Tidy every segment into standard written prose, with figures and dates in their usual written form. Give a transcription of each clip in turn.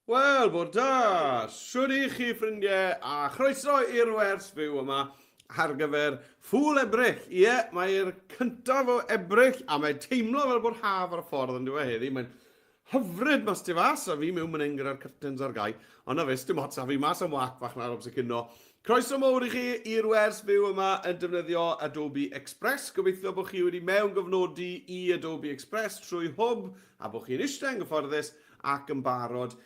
Wel, bore da! Shwd i chi, ffrindiau, a chroeso i'r wers fyw yma ar gyfer Ffŵl Ebrill. Ie, mae'r cyntaf o Ebrill, a mae'n teimlo fel bod haf ar y ffordd yn diwedd heddi. Mae'n hyfryd mas tu fas, a fi mewn man hyn gyda'r curtains ar gau. Ond na fe, dim ots, a fi mas am wac fach nawr amser cino. Croeso mowr i chi i'r wers fyw yma yn defnyddio Adobe Express. Gobeithio bod chi wedi mewn gofnodi i Adobe Express trwy Hwb, a bod chi'n eistedd yn gyfforddus ac yn barod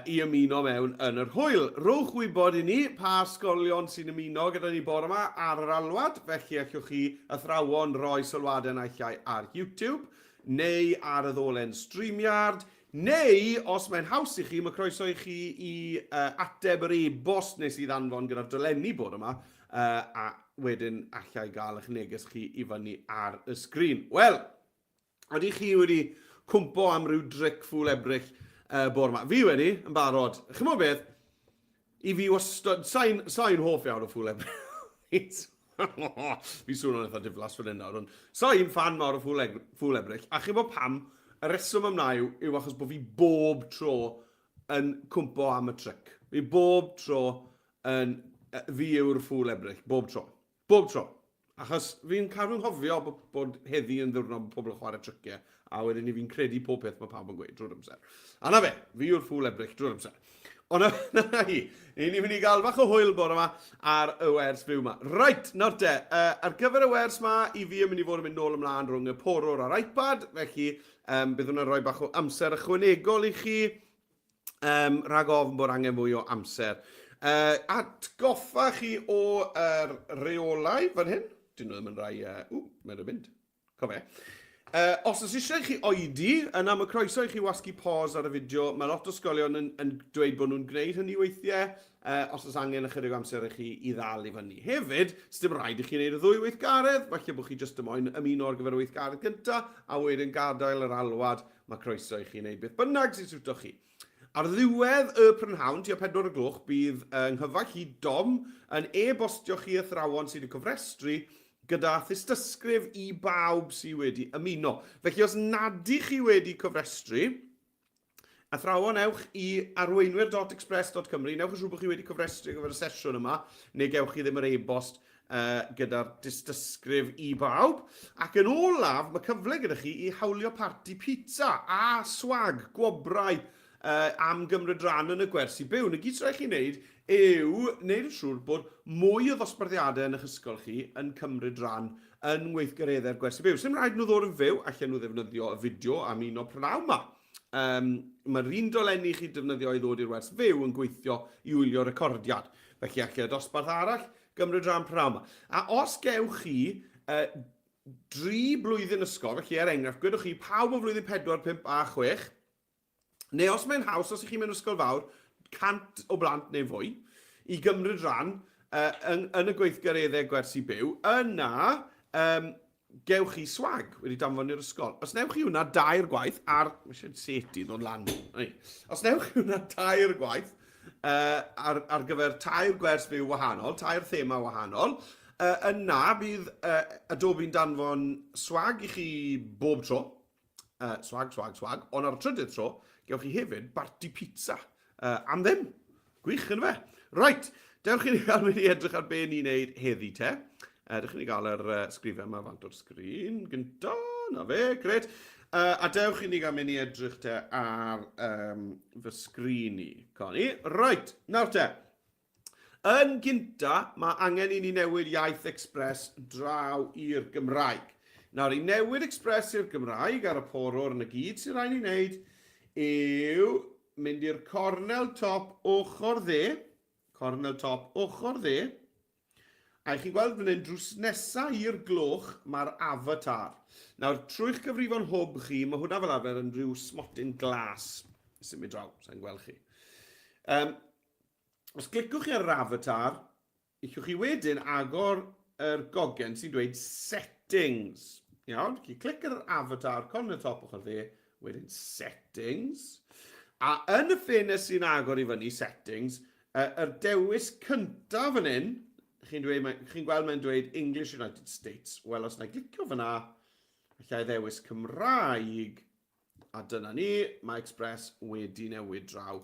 i ymuno mewn yn yr hwyl. Rhowch wybod i ni pa ysgolion sy'n ymuno gyda ni bore yma ar yr alwad, felly allwch chi athrawon roi sylwadau naill ai ar YouTube neu ar y ddolen StreamYard, neu os mae'n haws i chi, mae croeso i chi i uh, ateb yr e-bost nes i ddanfon gyda'r dolenni bore yma, uh, a wedyn allai gael eich neges chi i fyny ar y sgrin. Wel, Ydych chi wedi cwmpo am ryw dric ffŵl Ebrill uh, bore yma? Fi wedi, yn barod. Chymod beth? I fi wastad... Sa'n sa hoff iawn o ffŵl Ebrill. fi swnio'n eitha diflas fan hyn nawr, ond sa'n fan mawr o ffŵl, ffŵl Ebrill. A chi'n bod pam? Y reswm am na yw, yw achos bod fi bob tro yn cwmpo am y tric. Fi bob tro yn... Fi yw'r ffŵl Ebrill, bob tro. Bob tro. Achos fi'n cadw'n nghofio bod, bod heddi yn ddiwrnod bod pobl yn chwarae triciau, a wedyn ni fi'n credu pob peth mae pawb yn gweud drwy'r amser. A na fe, fi yw'r ffŵl Ebrill drwy'r amser. Ond na, na hi, ni'n mynd i gael bach o hwyl bore yma ar y wers fyw yma. Reit, nawr te, uh, ar gyfer y wers yma, i fi yn mynd i fod yn mynd nôl ymlaen rhwng y porwr a'r iPad, felly um, bydd hwnna'n rhoi bach o amser ychwanegol i chi. um, rhag ofn bod angen mwy o amser. Uh, atgoffa chi o'r er reolau fan hyn. Dyn nhw ddim yn rhai... Uh, ww, mae'n mynd. Cofio. Uh, os oes eisiau chi oedi, yna mae croeso i chi wasgu pause ar y fideo. Mae lot o ysgolion yn, yn dweud bod nhw'n gwneud hynny weithiau, uh, os oes angen ychydig o amser i chi i ddal i fyny. Hefyd, sdim rhaid i chi wneud y ddwy weithgaredd, falle bod chi jyst yn moyn ymuno ar gyfer y weithgaredd gyntaf, a wedyn gadael yr alwad. Mae croeso i chi wneud beth bynnag sy'n siwto chi. Ar ddiwedd y prynhawn, tua 4 y gloch, bydd yng nghyfaill i Dom yn e-bostio chi athrawon sydd wedi cofrestru gyda thystysgrif i bawb sydd wedi ymuno. Felly os nad ych chi wedi cofrestru, athrawon ewch i arweinwyr.express.cymru, newch yn siŵr bod chi wedi cofrestru ar gyfer y sesiwn yma, neu gewch chi ddim yr e-bost uh, gyda'r dystysgrif i bawb. Ac yn olaf, mae cyfle gyda chi i hawlio parti pizza a swag, gwobrau uh, am gymryd rhan yn y gwersi byw. Na gyd sy'n rhaid chi wneud yw wneud yn siŵr bod mwy o ddosbarthiadau yn eich ysgol chi yn cymryd rhan yn ngweithgareddau'r gwersi byw. Sdim rhaid nhw ddod yn fyw, allan nhw ddefnyddio y fideo am un o prynhawn ma. Um, Mae'r un dolenni chi defnyddio i ddod i'r wers fyw yn gweithio i wylio recordiad. Felly allai dosbarth arall gymryd rhan prynhawn 'ma. A os gewch chi uh, dri blwyddyn ysgol, felly er enghraifft, gwedwch chi pawb o flwyddyn 4, 5 a 6, neu os mae'n haws, os ych chi'n mewn ysgol fawr, 100 o blant neu fwy, i gymryd rhan uh, yn, yn y gweithgareddau gwersi byw, yna um, gewch chi swag wedi danfon i'r ysgol. Os newch chi hwnna dair gwaith ar... Mae eisiau set i ddod lan. Os newch chi hwnna dair gwaith uh, ar, ar gyfer tair gwers fyw wahanol, tair thema wahanol, uh, yna bydd uh, Adobe'n danfon swag i chi bob tro. Uh, swag, swag, swag. Ond ar y trydydd tro, gewch chi hefyd barti pizza uh, am ddim. Gwych, yn fe? Right, dewch i ni gael mynd i edrych ar be ni'n neud heddi te. Uh, dewch i ni gael yr uh, sgrifen yma fant o'r sgrin gynta, na fe, gret. Uh, a dewch i ni gael mynd i edrych te ar um, fy sgrin i. Coni. Right, nawr te. Yn gynta, mae angen i ni newid iaith Express draw i'r Gymraeg. Nawr, i newid Express i'r Gymraeg ar y porwr yn y gyd sy'n rhaid ni wneud yw mynd i'r cornel top ochr dde, cornel top ochr dde, a chi'n gweld fan hyn drws nesa i'r gloch mae'r avatar. Nawr, trwy'ch cyfrifon hwb chi, mae hwnna fel arfer yn rhyw smotyn glas sy'n mynd draw, sa'n gweld chi. Um, Os cliciwch chi ar yr avatar, allwch chi wedyn agor yr gogen sy'n dweud settings. Iawn, chi clic ar yr avatar, corner top ochr dde, wedyn settings. A yn y ffenest sy'n agor i fyny, settings, yr dewis cyntaf fan hyn, chi'n dweud, chi'n gweld mae'n dweud English United States. Wel, os na i glicio fyna, allai ddewis Cymraeg, A dyna ni, mae Express wedi newid draw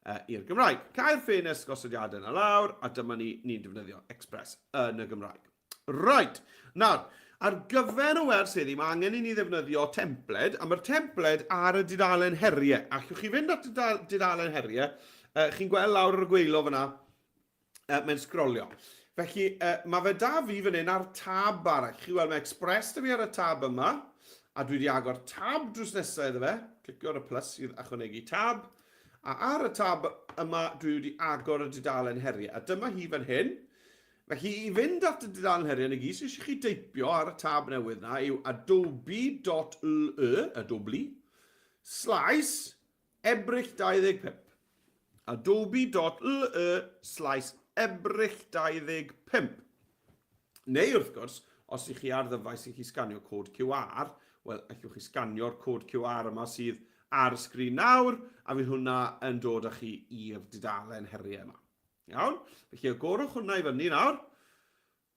i'r Gymraeg. Cau'r ffenest gosodiadau yna lawr, a dyma ni, ni'n defnyddio Express yn y Gymraeg. Right, nawr, ar gyfer y wers heddi, mae angen i ni ddefnyddio templed, a mae'r templed ar y dudalen heriau. Allwch chi fynd at y dudalen heriau, chi'n gweld lawr ar y gweilo fyna, mae'n sgrolio. Felly, mae fe da fi fan hyn ar tab arall. Chi'n gweld mae Express da fi ar y tab yma, a dwi wedi agor tab drws nesaf iddo fe. Clicio ar y plus i ychwanegu tab. A ar y tab yma, dwi wedi agor y dudalen heriau. A dyma hi fan hyn. Felly, i fynd at y dudalen heriau, na gyd sydd eisiau chi deipio ar y tab newydd na yw adobe.ly, adobe, slaes Ebrill 25. Adobe.ly slaes Ebrill 25. Neu wrth gwrs, os ych chi ar ddyfais i chi sganio cod QR, wel, allwch chi sganio'r cod QR yma sydd ar y sgrin nawr, a fydd hwnna yn dod â chi i'r dudalen heriau yma. Iawn? Felly agorwch hwnna i fyny nawr,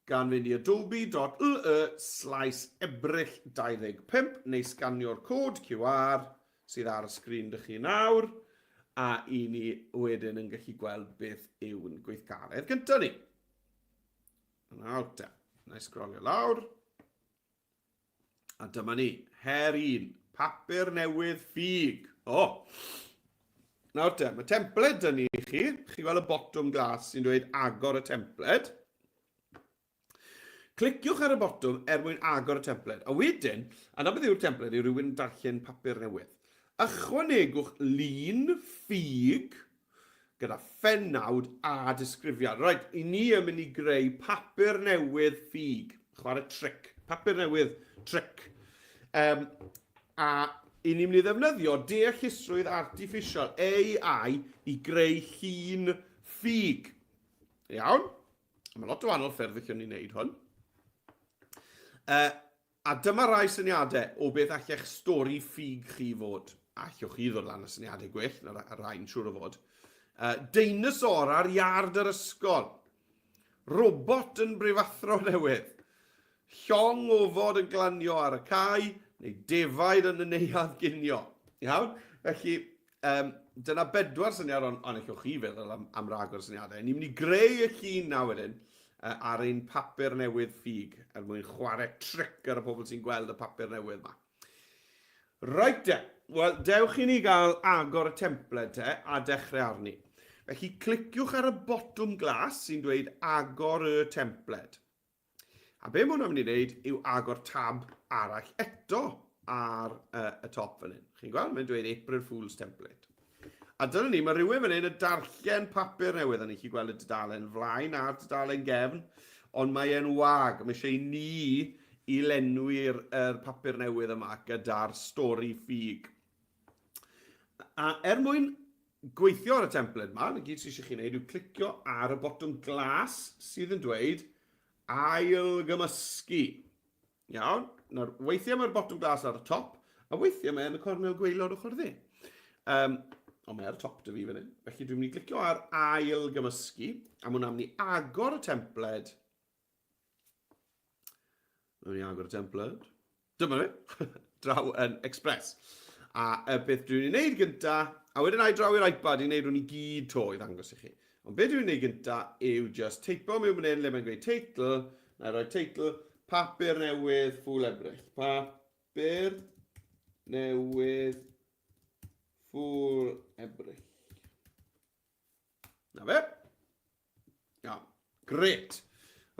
gan fynd i adobe.ly slaes Ebrill 25 neu sganio'r cod QR sydd ar y sgrin dych chi nawr, a i ni wedyn yn gallu gweld beth yw'n gweithgaredd gyntaf ni. Nawr te, na i sgrolio lawr. A dyma ni, her un, papur newydd ffug. O! Oh. Nawr te, mae templed dyn ni i chi. Chi gweld y botwm glas sy'n dweud agor y templed. Cliciwch ar y botwm er mwyn agor y templed. A wedyn, a na beth yw'r templed yw rhywun yn darllen papur newydd. Ychwanegwch lun ffug gyda phennawd a disgrifiad. Reit, i ni yn mynd i greu papur newydd ffug. Chwarae tric. Papur newydd tric. Um, a i ni'n mynd i ddefnyddio deallusrwydd artiffisial, AI, i greu llun ffug. Iawn? Mae lot o wahanol ffyrdd allwn ni wneud hwn. A dyma rai syniadau o beth allech stori ffug chi fod. Allwch chi ddod lan â syniadau gwell na'r rhain, siŵr o fod. Deinosor ar iard yr ysgol. Robot yn brifathro newydd. Llong ofod yn glanio ar y cae, neu defaid yn y neuadd ginio. Iawn? Felly, Um, dyna bedwar syniad, ond on allwch chi feddwl am, am ragor syniadau. Ni'n mynd i greu y llun na wedyn ar ein papur newydd ffug er mwyn chwarae tric ar y pobl sy'n gweld y papur newydd yma. Right de, wel dewch i ni gael agor y templed te a dechrau arni. Felly cliciwch ar y botwm glas sy'n dweud agor y templed. A be mae hwnna'n mynd i wneud yw agor tab arall eto ar uh, y top fan hyn. Chi'n gweld? Mae'n dweud April Fool's Template. A dyna ni, mae rhywun fan hyn yn darllen papur newydd, a ni chi gweld y dudalen flaen a'r dudalen gefn, ond mae e'n wag. Mae eisiau i ni i lenwi'r er papur newydd yma gyda'r stori ffug. A er mwyn gweithio ar y templed yma, na gyd sydd eisiau chi wneud yw clicio ar y botwm glas sydd yn dweud ail gymysgu. Iawn, nawr weithiau mae'r botwm glas ar y top, a weithiau mae yn y cornel gwaelod ochr dde. Um, ond mae ar y top dy fi fan hyn. Felly dwi'n mynd i glicio ar ail gymysgu, a mae hwnna'n mynd i agor y templed. Mae'n mynd i agor y templed. Dyma fe, draw yn Express. A y beth dwi'n ei wneud gynta, a wedyn ai draw i'r iPad i wneud hwn i gyd to i ddangos i chi. Ond beth dwi'n ei wneud gynta yw just teipo mewn fan hyn le mae'n gweud teitl, na i roi teitl papur newydd ffwl Ebrill. Papur newydd ffwl Ebrill. Na fe. Iawn. Gret.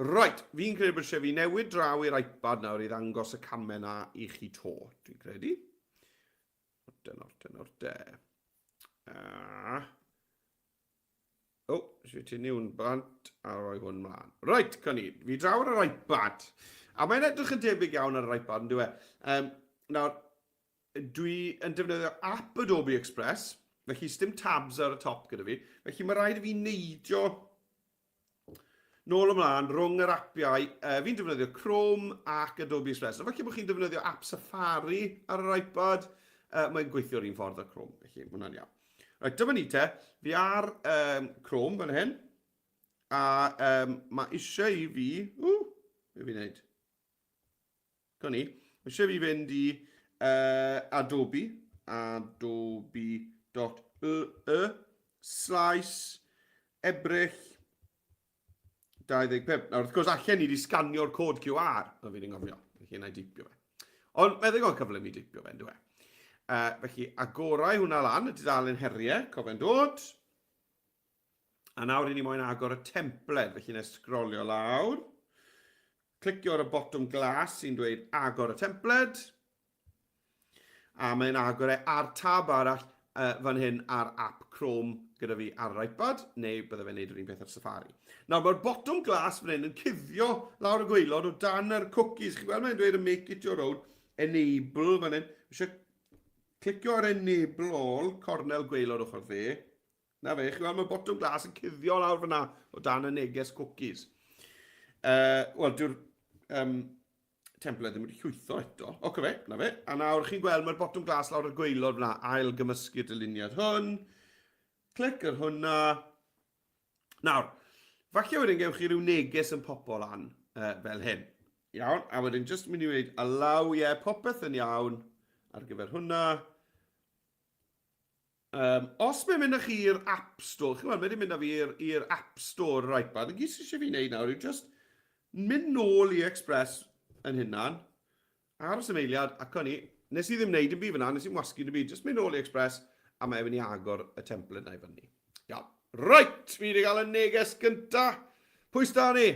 Right, fi'n credu bod eisiau fi newid draw i'r iPad nawr i ddangos y camau na i chi to, dwi'n credu. Orde, orde, orde. O, oh, eisiau fi tynnu hwn bant a rhoi hwn mlaen. Right, con ni, fi draw ar yr iPad. A mae'n edrych yn debyg iawn ar yr iPad, yn dwi e? Um, nawr, Dwi yn defnyddio app Adobe Express, felly sdim tabs ar y top gyda fi. Felly mae rhaid i fi neidio nôl ymlaen rhwng yr apiau. Uh, fi'n defnyddio Chrome ac Adobe Express. A falle bod chi'n defnyddio app Safari ar yr iPad. Uh, mae'n gweithio'r un ffordd â Chrome, felly mae hwnna'n iawn. Right, dyma ni te. Fi ar um, Chrome fan hyn. A um, mae eisiau i fi... Ww, be fi'n neud? Co ni. Mae eisiau fi fynd i uh, Adobe, adobe.ly Slaes, Ebrill 25. Nawr, wrth gwrs, allan ni wedi sganio'r cod QR, na fi ddim gofio, felly na i deipio fe. Ond mae ddigon cyflym i deipio fe, ynddo e? Felly, agorau hwnna lan, y dudalen heriau, cofio'n dod. A nawr i ni moyn agor y templed, felly na i sgrolio lawr. Clicio ar y botwm glas sy'n dweud agor y templed. A mae'n agor e ar tab arall uh, fan hyn ar app Chrome gyda fi ar yr iPad, neu bydde fe'n neud yr un peth ar Safari. Nawr, mae'r botwm glas fan hyn yn cuddio lawr y gwaelod o dan yr cookies. Chi'n gweld mae'n dweud make it your own, enable fan hyn. Eisiau clicio ar enable all, cornel gwaelod ochr dde. Na fe, chi'n gweld mae'r botwm glas yn cuddio lawr fyna o dan y neges cookies. Wel, dyw'r templed ddim wedi llwytho eto. Oce fe, na fe. A nawr chi'n gweld mae'r botwm glas lawr y gwaelod fyna, ail gymysgu'r dyluniad hwn. Clic ar hwnna. Nawr, falle wedyn gewch chi rhyw neges yn popo lan fel hyn. Iawn, a wedyn jyst mynd i wneud allow, ie, yeah, popeth yn iawn ar gyfer hwnna. Os mae'n mynd â chi i'r App Store, chi'n gweld, mae wedi mynd â fi i'r App Store yr iPad, yn gyd sydd eisiau fi wneud nawr yw just mynd nôl i Express yn hunan, aros am eiliad, ac o'n i, nes i ddim wneud yn byd fyna, nes i'n wasgu yn y byd, just mynd nôl i Express, a mae'n mynd i agor y template na i fyny. Iawn. Right, fi wedi cael y neges gynta. Pwy sda ni?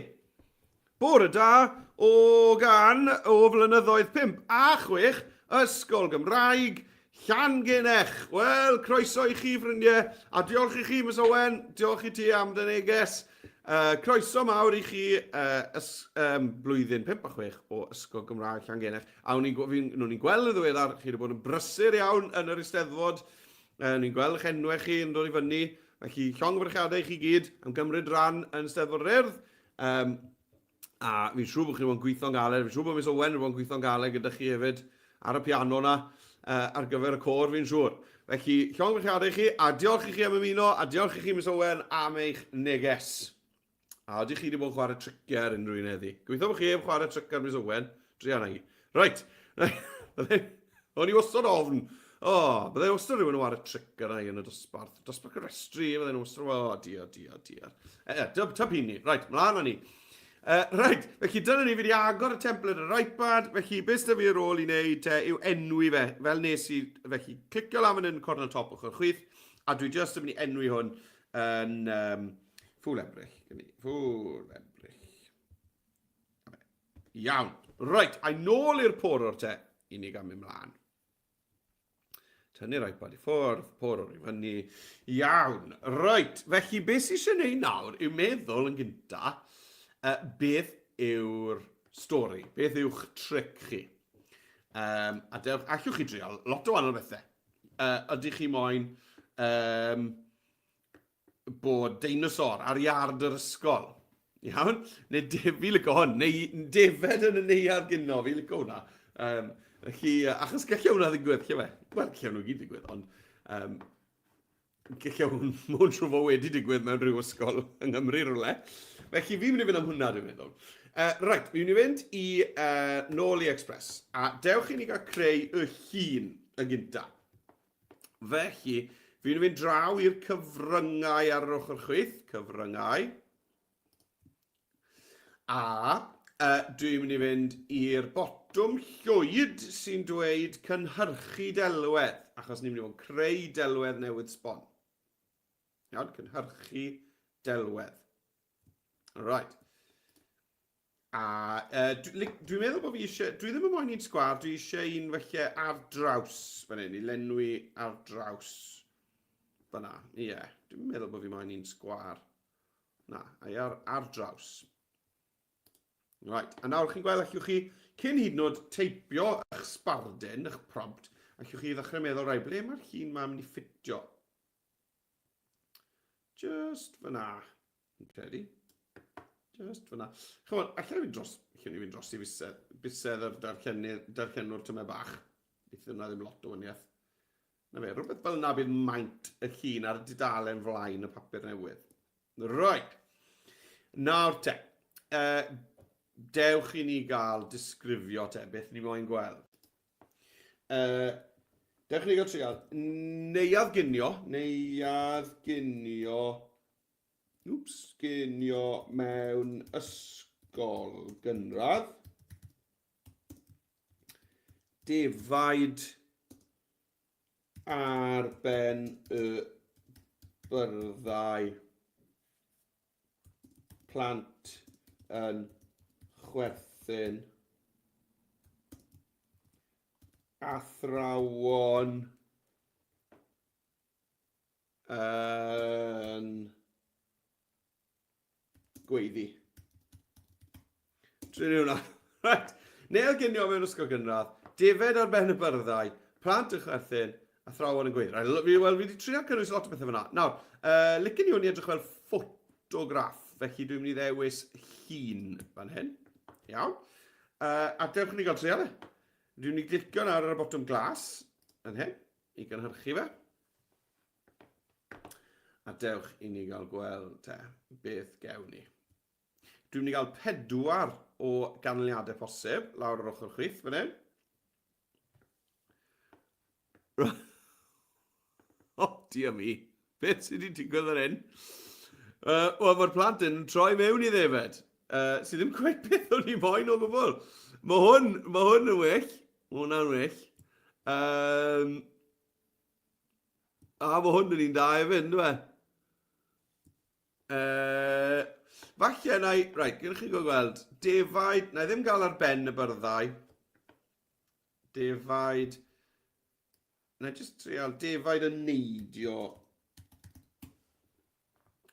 Bore da o gan o flynyddoedd 5 a 6, Ysgol Gymraeg, Llangennech. Wel, croeso i chi, ffrindiau, a diolch i chi, Miss Owen, diolch i ti am dy neges. Croeso mawr i chi ys, blwyddyn 5 a 6 o Ysgol Gymraeg Llangennech. A o'n i'n gweld yn ddiweddar, chi wedi bod yn brysur iawn yn yr Eisteddfod. O'n i'n gweld eich enwau chi yn dod i fyny. Felly, llongyfarchiadau i chi gyd am gymryd rhan yn Steddfod yr Urdd. A fi'n siŵr bod chi wedi bod yn gweithio'n galed, fi'n siŵr bod Miss Owen wedi bod yn gweithio'n galed gyda chi hefyd ar y piano na, ar gyfer y côr fi'n siŵr. Felly, llongyfarchiadau i chi, a diolch i chi am ymuno, a diolch i chi Miss Owen am eich neges. A ydych chi wedi bod yn chwarae triciau ar unrhyw un heddi? Gobeithio bod chi heb chwarae tric ar Miss Owen. Druan â hi. Reit. O'n i wastad ofn. O, oh, byddai wastad rhywun yn chwarae tric ar i yn y dosbarth. Dosbarth restri, byddai'n wastad, o, oh, diar, diar, diar. E, e, dyb, tyb hynny. Reit, mlaen â ni. Reit, felly dyna ni, fi wedi agor y templed ar yr iPad, felly beth sydd fi ar ôl i wneud te yw enwi fe, fel nes i, felly clicio lan fan hyn cornel top ochr chwith, a dwi jyst yn mynd i enwi hwn yn Ffwl Ebrill. Ffwl Ebrill. Iawn. Reit, a'i nôl i'r porwr te, i ni gael mynd mlaen. Tynnu'r iPad i ffwrdd, porwr i fyny. Iawn. Reit, felly beth sy'n eisiau gwneud nawr yw meddwl yn gynta beth yw'r stori, beth yw'ch tric chi. A dewch, allwch chi drial lot o wahanol bethau. Ydych chi moyn bod deinosor ar iard yr ysgol. Iawn? Neu de, fi licio hwn. Neu defed yn y neuadd gyno, fi licio hwnna. Felly, achos gallai hwnna ddigwydd, lle fe? Wel, gallai hwnnw gyd ddigwydd, ond gallai hwn, hwn siŵr fod wedi digwydd mewn rhyw ysgol yng Nghymru rhywle. Felly, fi'n mynd i fynd am hwnna, dwi'n meddwl. Right, fi'n mynd i fynd i nôl i Express. A dewch i ni gael creu y llun yn gyntaf. Felly, fi'n mynd draw i'r cyfryngau ar yr ochr chwith, cyfryngau. A dwi'n mynd i fynd i'r botwm llwyd sy'n dweud cynhyrchu delwedd, achos ni'n mynd i fod yn creu delwedd newydd sbon. Iawn, cynhyrchu delwedd. Right. A dwi'n dwi meddwl bod fi eisiau... Dwi ddim yn moyn un sgwar, dwi eisiau un felly ar draws fan hyn, i lenwi ar draws fyna. Ie, yeah, dwi'n meddwl bod fi moyn un sgwar. Na, ai ar draws. Right, a nawr chi'n gweld allwch chi, cyn hyd yn oed teipio eich sbardun, eich prompt, allwch chi ddechrau meddwl, rai, ble mae'r llun ma'n mynd i ffitio? Just fyna, fi'n credu. Just fyna. Chymod, allai fynd dros, allai ni fynd dros i fusedd, busedd yr darllenwr tymed bach. Neith yna ddim lot o waniaeth. Na fe, rhywbeth fel yna bydd maint y llun ar y dudalen flaen y papur newydd. Right. Nawr te, dewch i ni gael disgrifio te, beth ni moyn gweld. Dewch i ni gael trial. Neuadd ginio, neuadd ginio, wps, ginio mewn ysgol gynradd. Defaid ar ben y byrddau. Plant yn chwerthin. Athrawon yn gweiddi. Trin hwnna. Right. Neu ginio mewn ysgol gynradd, defed ar ben y byrddau, plant yn chwerthin, athrawon yn gweiddi. Right, fi, wel, fi wedi trio cynnwys lot o bethau fyna. Nawr, licen i hwn i edrych fel ffotograff, felly dwi'n mynd i ddewis llun fan hyn. Iawn. A dewch i ni gael trial e. Dwi'n mynd i glicio nawr ar y botwm glas, yn hyn, i gynhyrchu fe. A dewch i ni gael gweld te, beth gewn ni. Dwi'n mynd i gael pedwar o ganlyniadau posib lawr yr ochr chwith fan hyn. Oh, dear me. Beth sydd wedi digwydd fan hyn? Wel, mae'r plant yn troi mewn i ddefed. Sydd ddim cweit beth o'n i moyn o gwbl. Mae hwn, mae hwn yn well. Mae hwnna'n well. A mae hwn yn un da hefyd, ynddo fe? Falle na i... Right, gyda chi gweld. Defaid, na i ddim gael ar ben y byrddau. Defaid... Na i just trial defaid yn neidio.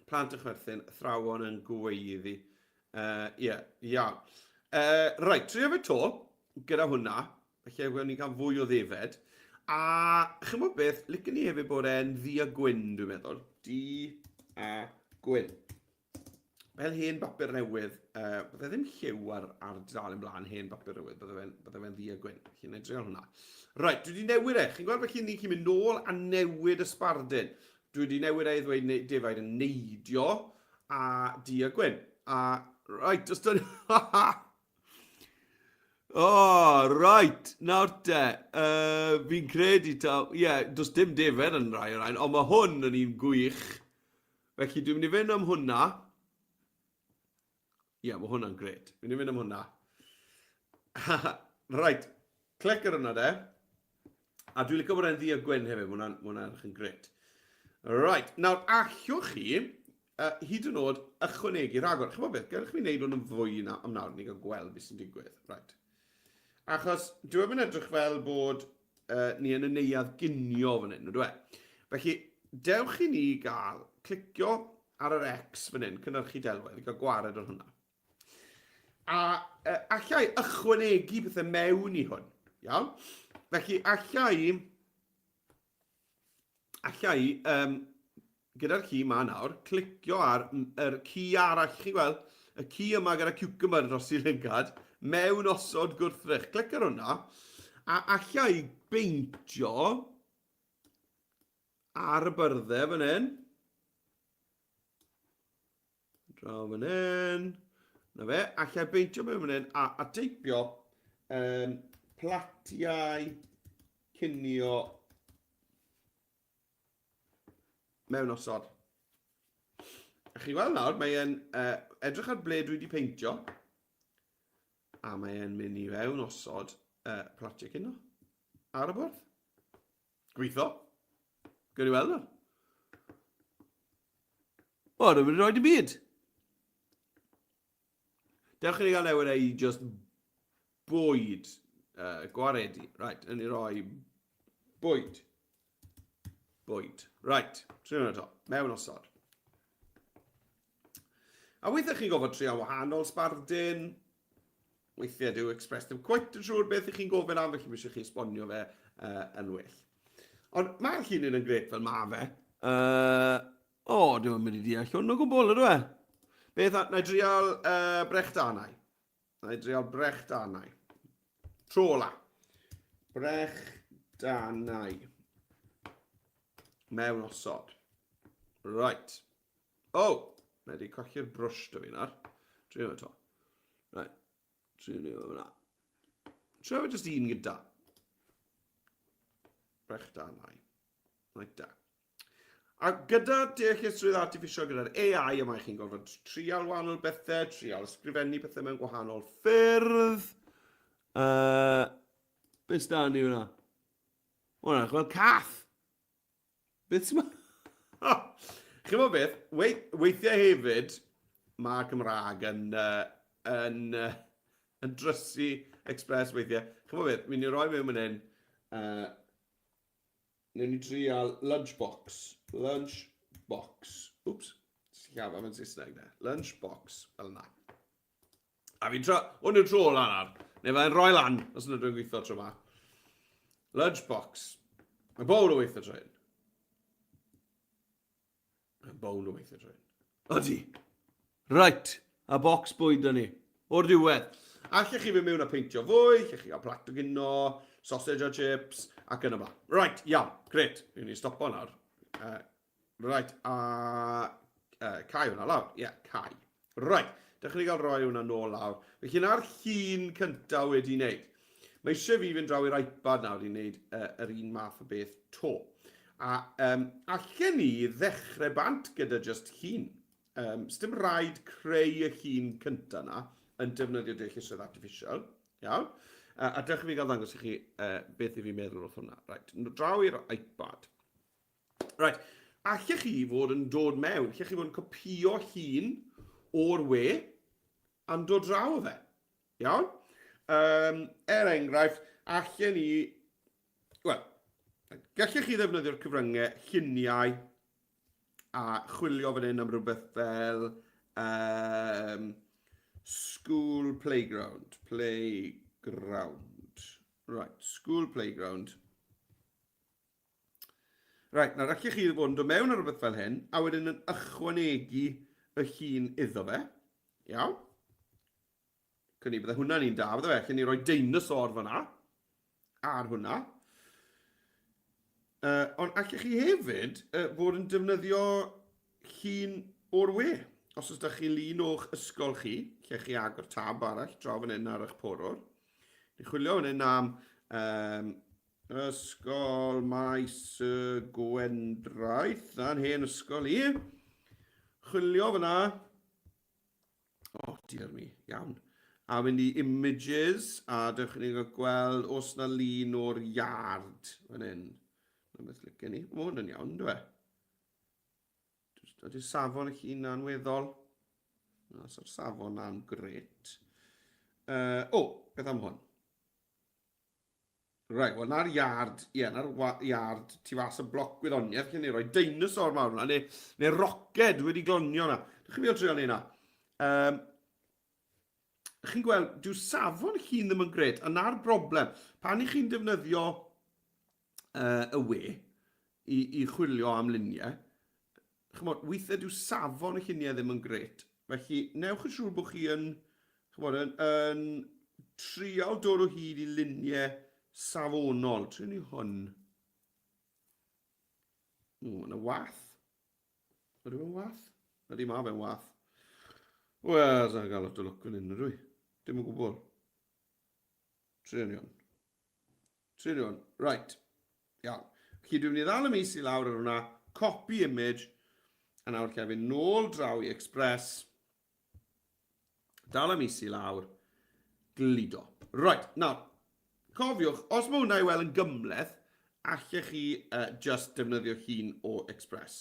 Plant yn chwerthin, athrawon yn gweiddi. Ie, yeah, iawn. Right, trio fe to, gyda hwnna. Felly, gewn ni gael fwy o ddefed. A chymod beth, licen ni hefyd bod e'n ddu a gwyn, dwi'n meddwl. Du a gwyn. Fel hen bapur newydd, bydde ddim lliw ar, ar dudalen blaen hen bapur newydd, bydde fe'n bydde fe ddu a gwyn. Felly, na i dreial hwnna. Right, dwi wedi newid e. Chi'n gweld felly ni'n mynd nôl a newid y sbardun. Dwi wedi newid e i ddweud defaid yn neidio a du a gwyn. A, right, os dyn... O, oh, right, nawr te, fi'n credu taw, ie, yeah, does dim defed yn rhai o'r rhain, ond mae hwn yn un gwych. Felly dwi'n mynd i fynd am hwnna. Ie, yeah, mae hwnna'n gret. Fi'n mynd i fynd am hwnna. Right, clic ar hwnna de. A dwi'n licio bod e'n ddu a gwyn hefyd, mae hwnna'n ma hwnna edrych yn gret. Right, nawr allwch chi, hyd yn oed, ychwanegu rhagor. Chymod beth, gadewch fi wneud hwn yn fwy na, am nawr, ni gael gweld beth sy'n digwydd. Right. Achos dwi ddim yn edrych fel bod ni yn y neuadd ginio fan hyn, ydw e? Felly, dewch i ni gael clicio ar yr X fan hyn, cynhyrchu delwedd, i gael gwared ar hwnna. A allai ychwanegu pethau mewn i hwn. Iawn? Felly, allai... Allai, gyda'r ci ma nawr, clicio ar yr ci arall. Chi'n gweld, y ci yma gyda cucumber dros i lygad, mewn osod gwrthrych. Clic ar hwnna, a allai beintio ar y byrddau fan hyn. Draw fan hyn. Na fe, allai beintio mewn fan hyn a teipio platiau cinio mewn osod. A chi weld nawr, mae e'n edrych ar ble dwi wedi peintio, a mae e'n mynd i fewn osod platiau cinio ar y bwrdd. Gweithio. Gwyd i weld nawr. O, dwi'n mynd i roi dim byd. Dewch i ni gael newid e i just bwyd. Gwaredu. Right, yn i roi bwyd. Bwyd. Right, trio hwnna to. Mewn osod. A weithiau chi'n gofod trio wahanol sbardun. Weithiau dyw Express ddim cweit yn siŵr beth ych chi'n gofyn am, felly mae eisiau chi esbonio fe yn well. Ond mae'r llinyn yn gret fel mae fe. O, dwi'n mynd i deall hwn o gwbl, ydw e? Beth, na i drial brechdanau. Na i drial brechdanau. Tro ola. Brechdanau. Mewn osod. Right. O! Oh, mae wedi colli'r brwsh da fi nawr. Trio fe to. Right. Trio ni fe fyna. Trio fe jyst un gyda. Brechdanau. Right da. A gyda deallusrwydd artiffisial, gyda'r AI yma, chi'n gorfod trial wahanol bethau, trial ysgrifennu pethau mewn gwahanol ffyrdd. Beth sy'n ni hwnna? Hwnna'n fel cath. Beth sy'n... Chi'n gwybod beth? Weithiau hefyd, mae Cymraeg yn, yn, yn drysu Express weithiau. Chi'n gwybod beth? Mi'n i roi mewn fan hyn. Newn ni trial lunchbox. Lunchbox. Oops. Sillafa fe'n Saesneg ne. Lunchbox. Fel yna. A fi'n tro... Hwn yw'r tro ola nawr. Neu fe'n rhoi lan os yna dwi'n gweithio tro yma. Lunchbox. Mae bown o weithio tro hyn. Mae bown o weithio tro hyn. Ydy. Right. A bocs bwyd da ni. O'r diwedd. Allech chi fynd mewn a peintio fwy, allech chi gael plat o gino, sausage a chips, ac yn y blaen. Right, iawn, gret. Ni'n ni stopo nawr. Right, a cau hwnna lawr. Ie, yeah, cau. Right, dechrau ni gael rhoi hwnna nôl lawr. Felly na'r llun cyntaf wedi wneud. Mae eisiau fi fynd draw i'r iPad nawr i wneud yr un math o beth to. A um, allen ni ddechrau bant gyda just llun. Um, Sdim rhaid creu y llun cyntaf na yn defnyddio deallusrwydd artificial. Iawn? A dewch i fi gael ddangos i chi beth i fi'n meddwl wrth hwnna. Right, draw i'r iPad. Right, allech chi fod yn dod mewn, allech chi fod yn copïo llun o'r we a'n dod draw o fe. Iawn? Um, er enghraifft, allen ni... Wel, gallech chi ddefnyddio'r cyfryngau lluniau a chwilio fan hyn am rhywbeth fel um, school playground. Playground. Right, school playground. Right, nawr allech chi fod yn dod mewn ar rhywbeth fel hyn, a wedyn yn ychwanegu y llun iddo fe. Iawn? Cynni, bydde hwnna'n un da, bydde fe? Allen ni roi dinosaur fyna, ar hwnna. Ond allech chi hefyd fod yn defnyddio llun o'r we. Os oes da chi lun o'ch ysgol chi, lle chi agor tab arall draw fan hyn ar eich porwr. Ni chwilio fan hyn am Ysgol Maes y Gwendraeth, na'n hen ysgol i. Chwilio fyna. Oh, dear me, iawn. A mynd i images, a dewch i ni gael gweld os na lun o'r yard fan hyn. Na beth licen ni. Mae hwn yn iawn, dwi e? Ydy'r safon y llun na'n weddol? Na, so'r safon na'n gret. O, oh, beth am hwn? Right, wel na'r iard, ie, yeah, na'r iard tu fas y bloc gwyddoniaeth, lle ni roi dinosaur mawr yna, neu, neu roced wedi glonio yna. Dych chi'n meddwl trio ni yna? Um, chi'n gweld, dyw safon llun ddim yn gret, a na'r broblem. Pan i chi'n defnyddio y we i, i chwilio am luniau, chymod, weithiau dyw safon y lluniau ddim yn gret. Felly, newch yn siŵr bod chi yn, chymod, yn, yn trial dod o hyd i luniau safonol. Trio ni hwn. O, yna wath. Ydy fe'n wath? Ydy, mae fe'n wath. Wel, sa'n gael lot o lwc yn hyn, ydw i? Dim o gwbl. Trio ni hwn. Trio Right. Iawn. Felly dwi'n mynd i ddal y mis i lawr ar hwnna, copy image, a nawr lle fi'n nôl draw i Express, dal y mis i lawr, gludo. Right, nawr, cofiwch, os mae hwnna i weld yn gymleth, allech chi just defnyddio llun o Express.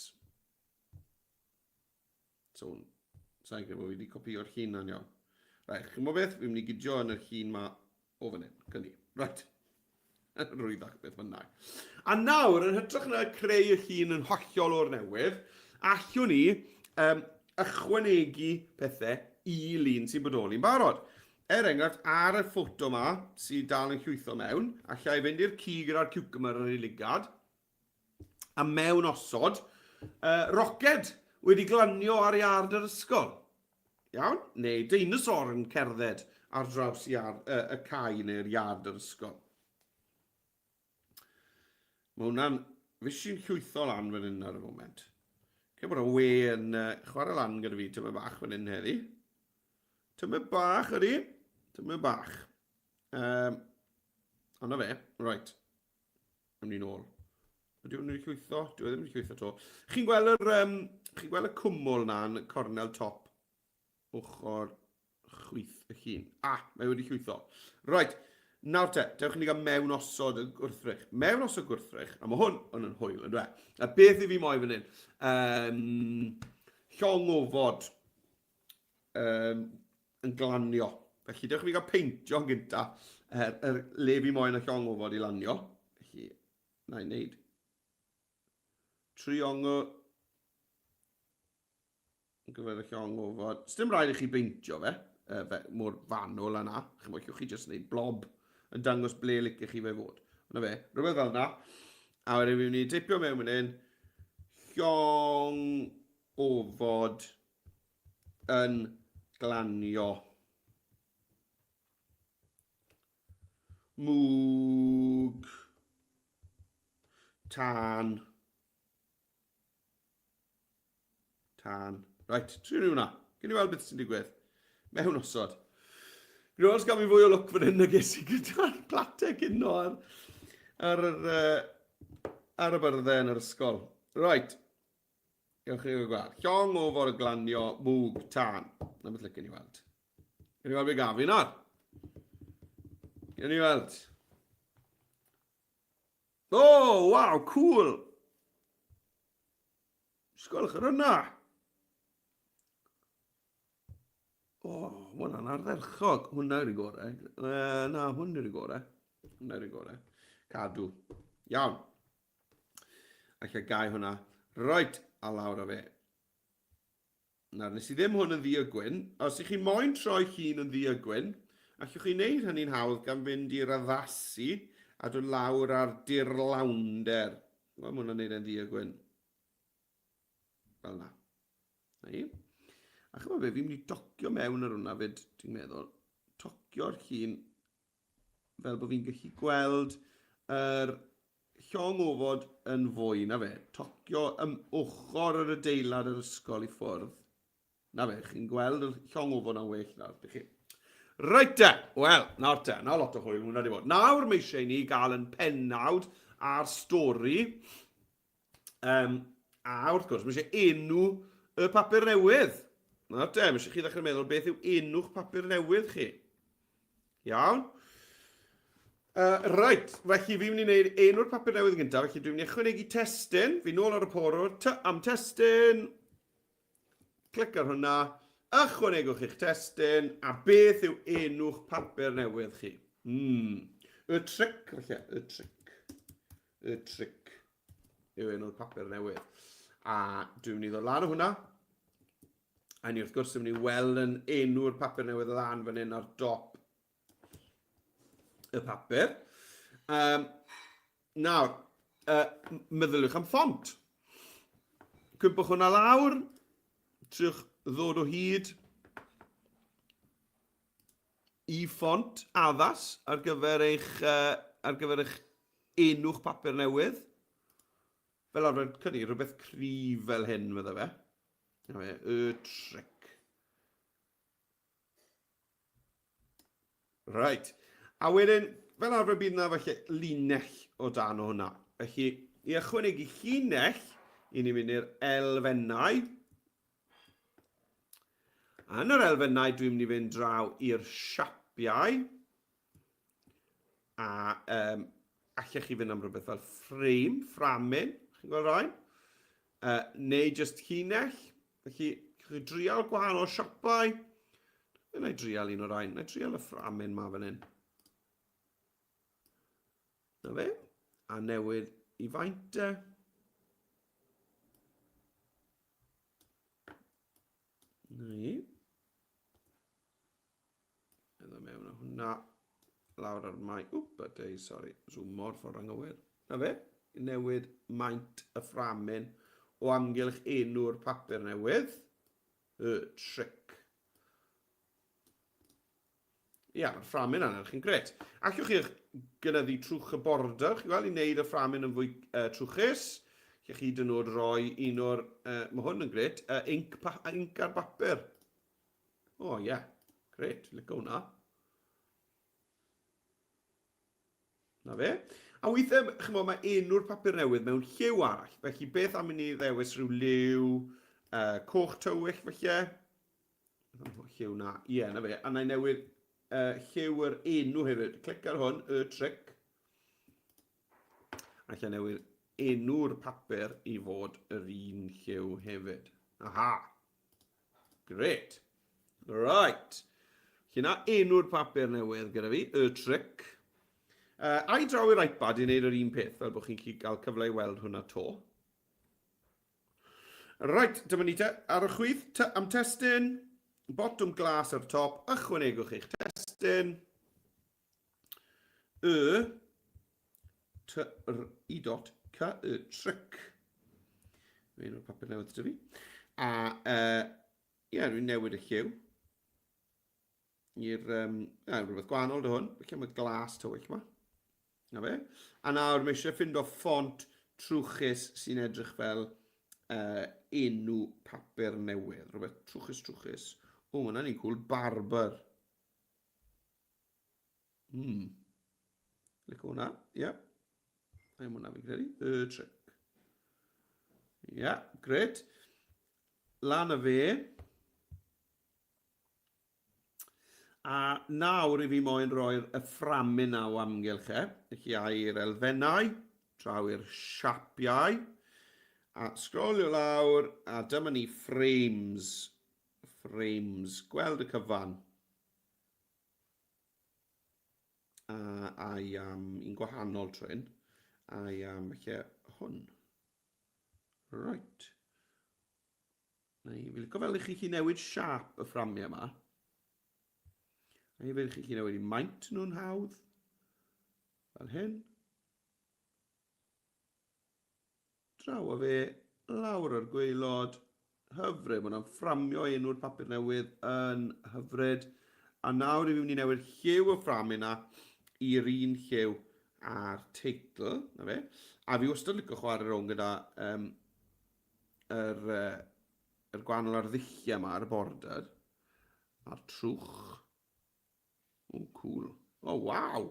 So, sa'n credu bod fi wedi copio'r llun na'n iawn. Right, chi'n gwybod beth? Fi'n mynd i gydio yn y llun ma o fan hyn. Gynni. Right. Rwyddach beth bynnag. A nawr, yn hytrach na creu y llun yn hollol o'r newydd, allwn ni um, ychwanegu pethau i lun sy'n bodoli'n barod. Er enghraifft, ar y ffoto ma, sy'n dal yn llwytho mewn, allai fynd i'r ci gyda'r cucumber ar ei ligad, a mewn osod, roced wedi glanio ar iard yr ysgol. Iawn? Neu deinosor yn cerdded ar draws iard, y cae neu'r iard yr ysgol. Mae hwnna'n... Fes i'n llwytho lan fan hyn ar y foment. Cyn bod y we yn chwarae lan gyda fi tyma bach fan hyn heddi. Tyma bach ydi. Tyma bach. Um, ond na fe, right. Am ni'n ôl. Ydy hwn wedi llwytho? Dwi e ddim wedi llwytho to. Chi'n gweld yr, um, chi'n gweld y cwmwl na yn cornel top ochr chwith y llun? Ah, mae wedi llwytho. Right, nawr te, dewch i ni gael mewn osod y gwrthrych. Mewn osod gwrthrych, a mae hwn yn yn hwyl, yn dweud. A beth i fi moyn fan hyn? Um, llong ofod um, yn glanio. Felly, dewch i fi gael peintio yn gynta, er, er, le fi moyn y llong ofod i lanio. Felly, Na i wneud triongl yn gyfer y llong ofod. Sdim rhaid i chi beintio fe, fe mor fanwl yna. Chi'n bod, chi jyst wneud blob yn dangos ble licech chi fe fod. Yna fe, rhywbeth fel yna. A wedyn fi'n mynd i deipio mewn fan hyn, llong ofod yn glanio. Mwg. Tân. Tân. Right, trio ni hwnna. Gyn i weld beth sy'n digwydd. Mewn osod. Gwyd os gael mi fwy o lwc fan hyn na ges i gyda'r plate cyn ar, ar, yr, uh, ar y byrddau yn yr ysgol. Right. Gewch chi gweld. Llong o fod y glanio, mwg, tân. Na beth licen i weld. Gen i weld beth gaf fi nawr. Gen i weld. O, oh, waw, cool! Sgwelwch ar yna. O, oh, mae hwnna'n ardderchog. Hwnna yw'r gorau. E, na, hwn yw'r gorau. Hwnna yw'r gorau. Cadw. Iawn. Alla gau hwnna. Right, a lawr â fe. Nawr, nes i ddim hwn yn ddu a gwyn. Os ych chi moyn troi llun yn ddu a gwyn, allwch chi wneud hynny'n hawdd gan fynd i'r addasu a dod lawr ar dirlawnder. Wel, mae hwnna'n neud e'n ddu a gwyn. Fel na. Na i. A chymod be, fi'n mynd i docio mewn ar hwnna fyd, ti'n meddwl. Tocio'r llun fel bod fi'n gallu gweld yr llong ofod yn fwy, na fe, tocio ym ochr yr adeilad yr ysgol i ffwrdd. Na fe, chi'n gweld y llong ofod na'n well nawr, dych chi. Reit te, wel, nawr te, na lot o hwyl hwnna di bod. Nawr mae eisiau i ni gael yn pennawd a'r stori. Um, a wrth gwrs, mae eisiau enw y papur newydd. Nawr te, mae eisiau chi ddechrau meddwl beth yw enw'ch papur newydd chi. Iawn. Reit, felly fi'n mynd i wneud enw'r papur newydd yn gyntaf, felly dwi'n mynd i ychwanegu testun, fi nôl ar y porwr, ty am testun, clic ar hwnna, ychwanegwch eich testun, a beth yw enw'ch papur newydd chi? Mm. Y tric, felly, y tric. Y tric yw enw'r papur newydd. A dwi'n mynd i ddod lan o hwnna, A ni wrth gwrs yn mynd i weld yn enw'r papur newydd lan fan hyn ar dop y papur. Um, nawr, uh, meddyliwch am ffont. Cwympwch hwnna lawr, triwch ddod o hyd i ffont addas ar gyfer eich, uh, ar gyfer eich enw'ch papur newydd. Fel arfer, cynnig rhywbeth cryf fel hyn, fydde fe. Na fe, y tric. Right. A wedyn, fel arfer bydd yna falle linell o dan o hwnna. Felly, i ychwanegu llinell, i ni mynd i'r elfennau. A yn yr elfennau, dwi'n mynd i fynd draw i'r siapiau. A um, allech chi fynd am rhywbeth fel frame, fframyn, chi'n gweld rhain? Neu just llinell. Felly, chi drial gwahanol siopau. Na i drial un o'r rhain. Na i drial y fframyn ma fan hyn. Na fe. A newid i faint e. Na i. Iddo mewn â hwnna. Lawr ar mai... Wp, a dei, sori. Zoom mor ffordd anghywir. Na fe. Newid maint y fframyn o amgylch enw'r papur newydd. Y tric. Ia, mae'r fframyn yna chi'n gret. Allwch chi gynyddu trwch y border, chi'n gweld, i wneud y fframyn yn fwy uh, trwchus. Allwch chi hyd yn oed roi un o'r, uh, mae hwn yn gret, uh, inc, pa, inc ar bapur. O, oh, ie. Yeah. Gret, licio hwnna. Na fe. A weithiau, chymod, mae enw'r papur newydd mewn lliw arall. Felly beth am i ni ddewis rhyw liw coch tywyll falle? Lliw na. Ie, yeah, na fe. A na i newid lliw yr enw hefyd. Clic ar hwn, y trick. Alla newid enw'r papur i fod yr un lliw hefyd. Aha! Great. Right. Felly na enw'r papur newydd gyda fi, y trick. A i draw i'r iPad i wneud yr un peth, fel bod chi'n gallu cael cyfle i weld hwnna to. Right, dyma ni te. Ar y chwith, t am testun, botwm glas ar top, ychwanegwch eich testun. Y, T, R, I dot, C, Y, trick. Mae'n o'r papur newydd dyfu. A, ie, yeah, dwi'n newid y lliw. I'r, um, yeah, rhywbeth gwahanol dy hwn. Felly mae glas tywyll yma. Na fe. A nawr mae eisiau ffindo ffont trwchus sy'n edrych fel enw papur newydd. Rhywbeth trwchus, trwchus. O, mae hwnna'n un cool. Barber. Licio hwnna, ie. Yeah. Mae'n hwnna fi'n credu. Y trick. Ie, yeah, gret. Lan y fe. A nawr i fi moyn roi'r y fframyn na o amgylch e. Felly a i'r elfennau, draw i'r siapiau. A sgrolio lawr, a dyma ni frames. Frames. Gweld y cyfan. A I am un gwahanol tro hyn. I am felly hwn. Right. Neu, fi licio fel i chi chi newid siap y fframiau yma. A hefyd chi chi newid i maint nhw'n hawdd. Fel hyn. Draw â fe, lawr ar gwaelod. Hyfryd, mae hwnna'n fframio enw'r papur newydd yn hyfryd. A nawr i fi mynd i newid lliw y ffram yna i'r un lliw a'r teitl, na fe. A fi wastad yn licio chwarae rownd gyda um, yr, yr gwahanol arddulliau yma ar y border, a'r trwch. O, cool. O, waw!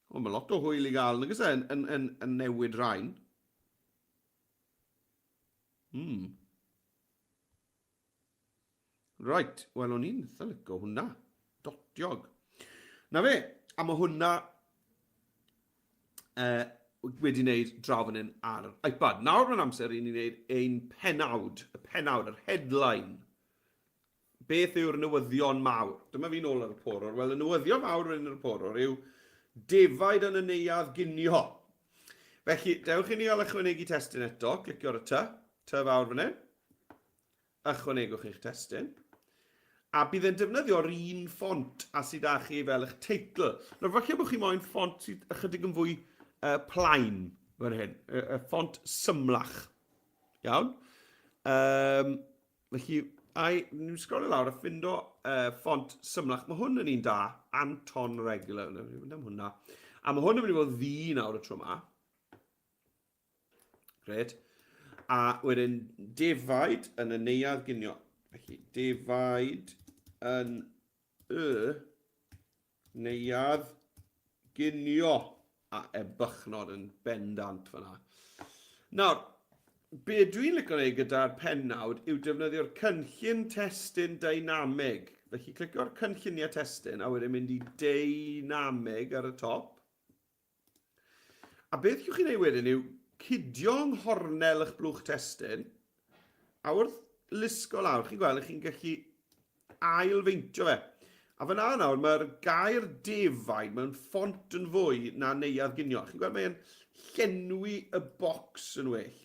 O, mae lot o hwyl i gael, nag oes e, yn, yn, yn, yn newid rhain. Right, wel o'n i'n eitha licio hwnna. Dotiog. Na fe, a mae hwnna wedi wneud draw fan hyn ar yr iPad. Nawr mae'n amser i ni wneud ein penawd, y penawd, yr headline. Beth yw'r newyddion mawr? Dyma fi'n ôl ar y porwr. Wel, y newyddion mawr fan hyn ar y porwr yw defaid yn y neuadd ginio. Felly, dewch i ni gael ychwanegu testun eto. Clicio ar y T, T fawr fan hyn. Ychwanegwch eich testun. A bydd e'n defnyddio'r un ffont a sydd â chi fel eich teitl. Nawr, falle bod chi moyn ffont sydd ychydig yn fwy plaen fan hyn. Y, y ffont symlach. Iawn? Um, Felly, ai, ni'n sgrolio lawr a ffindo ffont symlach. Mae hwn yn un da, Anton Regular. Ni'n mynd am hwnna. A mae hwn yn mynd i fod ddu nawr y tro yma. Gret. A wedyn, defaid yn y neuadd ginio. Felly, defaid yn y Neuadd ginio a ebychnod yn bendant fyna. Nawr, be dwi'n licio gwneud gyda'r pennawd yw defnyddio'r cynllun testun deinamig. Felly clicio'r cynlluniau testun a wedyn mynd i deinamig ar y top. A beth yw'ch chi'n ei wedyn yw cydio yng nghornel eich blwch testun, a wrth lusgo lawr, chi'n gweld, chi'n gallu ail-feintio fe. A fyna nawr, mae'r gair defaid mewn ffont yn fwy na neuadd ginio. Chi'n gweld, mae'n llenwi y bocs yn well.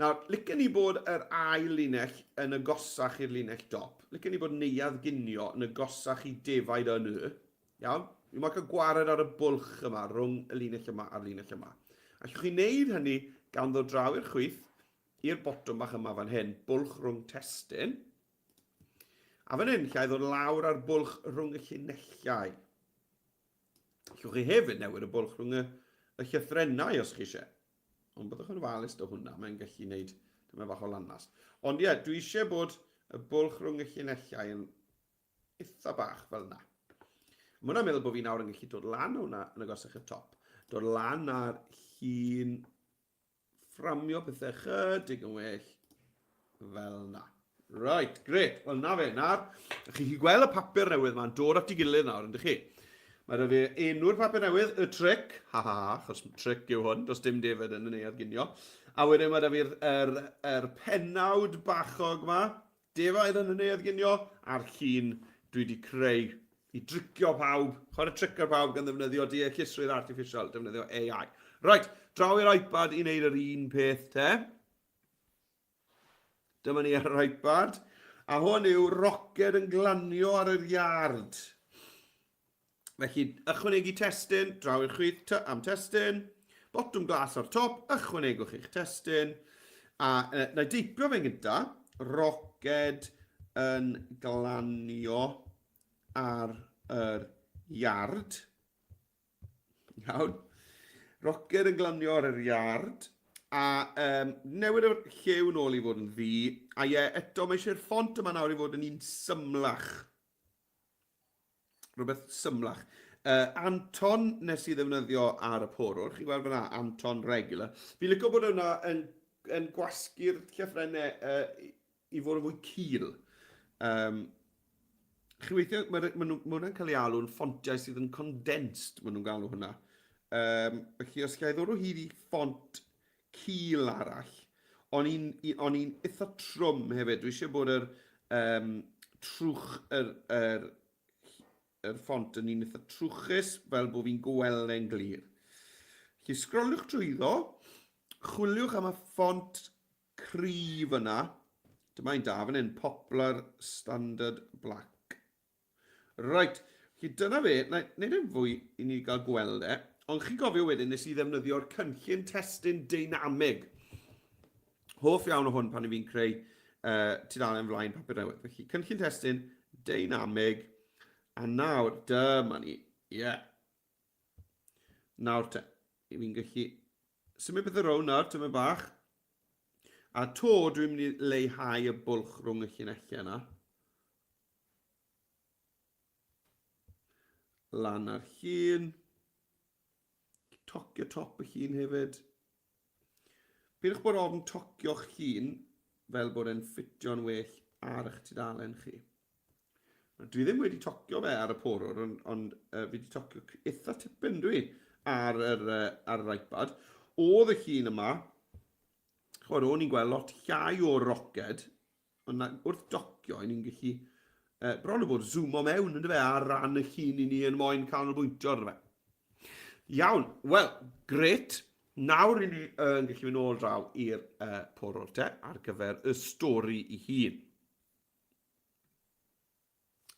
Nawr, licen ni bod yr ail linell yn agosach i'r linell dop. Licen ni bod neuadd ginio yn agosach i defaid yn y. Iawn? Fi moyn cael gwared ar y bwlch yma rhwng y linell yma a'r linell yma. Allwch chi wneud hynny gan ddod draw i'r chwith, i'r botwm bach yma fan hyn, bwlch rhwng testun. A fan hyn, llai ddod lawr ar bwlch rhwng y llinellau. Allwch chi hefyd newid y bwlch rhwng y, y llythrennau os chi eisiau. Ond byddwch yn ofalus dy hwnna, mae'n gallu gwneud dyma bach o lanast. Ond ie, yeah, dwi eisiau bod y bwlch rhwng y llinellau yn eitha bach fel yna. Mae hwnna'n meddwl bod fi nawr yn gallu dod lan o hwnna yn agosach i'r top. Dod lan ar llun, fframio pethau chydig yn well fel na. Right, gret. Wel, na fe, nawr. Chi chi gweld y papur newydd ma'n dod at ei gilydd nawr, yndych chi? Mae da fi enw'r papur newydd, y tric, ha ha ha, achos tric yw hwn, does dim David yn y neuadd ginio. A wedyn mae da fi'r er, er penawd bachog ma, Defaid yn y neuadd ginio, a'r llun dwi wedi creu i dricio pawb, chwarae tric ar pawb gan ddefnyddio deallusrwydd artiffisial, defnyddio AI. Right, draw i'r iPad i wneud yr un peth te. Dyma ni ar yr iPad. A hwn yw roced yn glanio ar yr iard. Felly, ychwanegu testun, draw i'r chwith t am testun, botwm glas ar top, ychwanegwch eich testun, a e, na i deipio fe'n gynta, roced yn glanio ar yr iard. Iawn. Roced yn glanio ar yr iard. A um, newid yr lliw nôl i fod yn ddu. A ie, eto mae eisiau'r ffont yma nawr i fod yn un symlach. Rhywbeth symlach. Uh, Anton nes i ddefnyddio ar y porwr. Chi'n gweld fyna, Anton Regular. Fi'n licio bod hwnna yn, yn gwasgu'r llythrennau uh, i fod yn fwy cul. Um, chi weithio, mae, ma, ma hwnna'n cael ei alw'n ffontiau sydd yn condensed, maen nhw'n galw hwnna. Um, felly, os gael ddod o hyd i ffont cul arall, o'n i'n o'n i'n eitha trwm hefyd. Dwi eisiau bod yr um, trwch, yr, yr, yr ffont yn un eitha trwchus, fel bod fi'n gweld e'n glir. Felly sgroliwch drwyddo, chwiliwch am y ffont cryf yna. Dyma un da fan hyn, Poplar Standard Black. Reit, felly dyna fe, na i wneud e'n fwy i ni gael gweld e. Ond chi'n gofio wedyn nes i ddefnyddio'r cynllun testun deinamig. Hoff iawn o hwn pan i fi'n creu uh, tudalen flaen papur newydd. Felly cynllun testun deinamig, a nawr dyma ni, ie. Yeah. Nawr te, i fi'n gallu symud pethau rownd nawr, tymed bach. A to dwi'n mynd i leihau y bwlch rhwng y llinellau yna. Lan ar llun. Tocio top y llun hefyd. Peidiwch bod ofn tocio'ch llun fel bod e'n ffitio'n well ar eich tudalen chi. Dwi ddim wedi tocio fe ar y porwr, ond, ond uh, fi wedi tocio eitha tipyn dwi ar yr, uh, ar yr iPad. Oedd y llun yma, chwbod, o'n i'n gweld lot llai o roced Ond na, wrth docio, i ni'n gallu uh, bron o bod zoomo mewn, ynddo fe, ar ran y llun i ni yn moyn canolbwyntio arno fe. Iawn, wel, gret. Nawr i ni yn uh, gallu mynd ôl draw i'r uh, porwr te ar gyfer y stori i hun.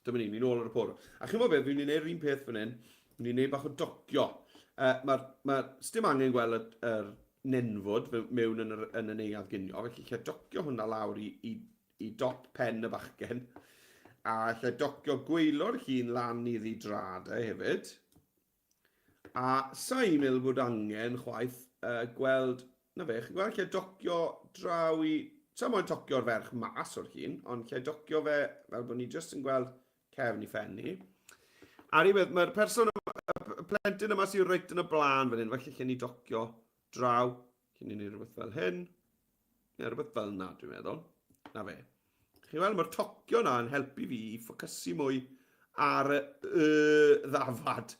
Dyma ni, ni'n ôl ar y porwr. A chi'n gwybod beth, fi'n mynd i wneud yr un peth fan hyn. Fi'n mynd i wneud bach o docio. Uh, Mae'r, ma, sdim angen gweld yr, yr nenfwd mewn yn, yr, yn y neuadd ginio, felly lle docio hwnna lawr i, i, i dop pen y bachgen. A lle docio gwaelod llun lan iddi drad e hefyd. A sa i'n meddwl bod angen chwaith uh, gweld, na fe, chi'n gweld lle docio draw i... Sa moyn tocio'r ferch mas o'r llun, ond lle docio fe fel bod ni jyst yn gweld cefn i phen ni. A'r un peth, mae'r person yma, y plentyn yma sy'n reit yn y blaen fan hyn, felly lle ni docio draw, lle ni'n neud rhywbeth fel hyn. Neu rhywbeth fel yna, dwi'n meddwl. Na fe. Chi'n weld, mae'r tocio yna yn helpu fi i ffocysu mwy ar y, y ddafad,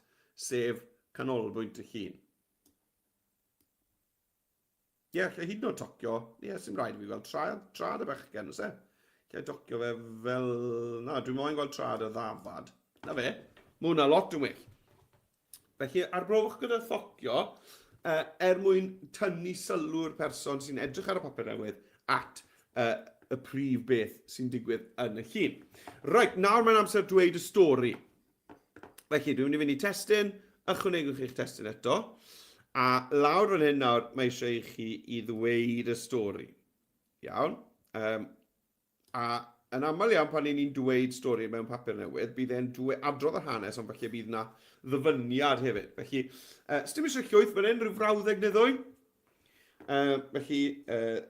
sef canolbwynt y llun. Ie, yeah, lle hyd yn oed tocio, ie, yeah, sy'n rhaid i fi gweld trad, trad y bechgyn, oes e? Lle docio fe fel... Na, dwi'n moyn gweld trad y ddafad. Na fe, mae hwnna lot yn well. Felly, arbrofwch gyda thocio uh, er mwyn tynnu sylw'r person sy'n edrych ar y papur newydd at uh, y prif beth sy'n digwydd yn y llun. Reit, nawr mae'n amser dweud y stori. Felly, dwi'n mynd i fynd i testun, ychwanegwch eich testun eto, a lawr fan hyn nawr, mae eisiau i chi i ddweud y stori. Iawn. Um, A yn aml iawn pan 'y ni'n dweud stori mewn papur newydd, bydd e'n dwe- adrodd yr hanes, ond falle bydd 'na ddyfyniad hefyd. Felly, uh, sdim eisiau llwyth fan hyn, rhyw frawddeg neu ddwy. Uh, felly, uh,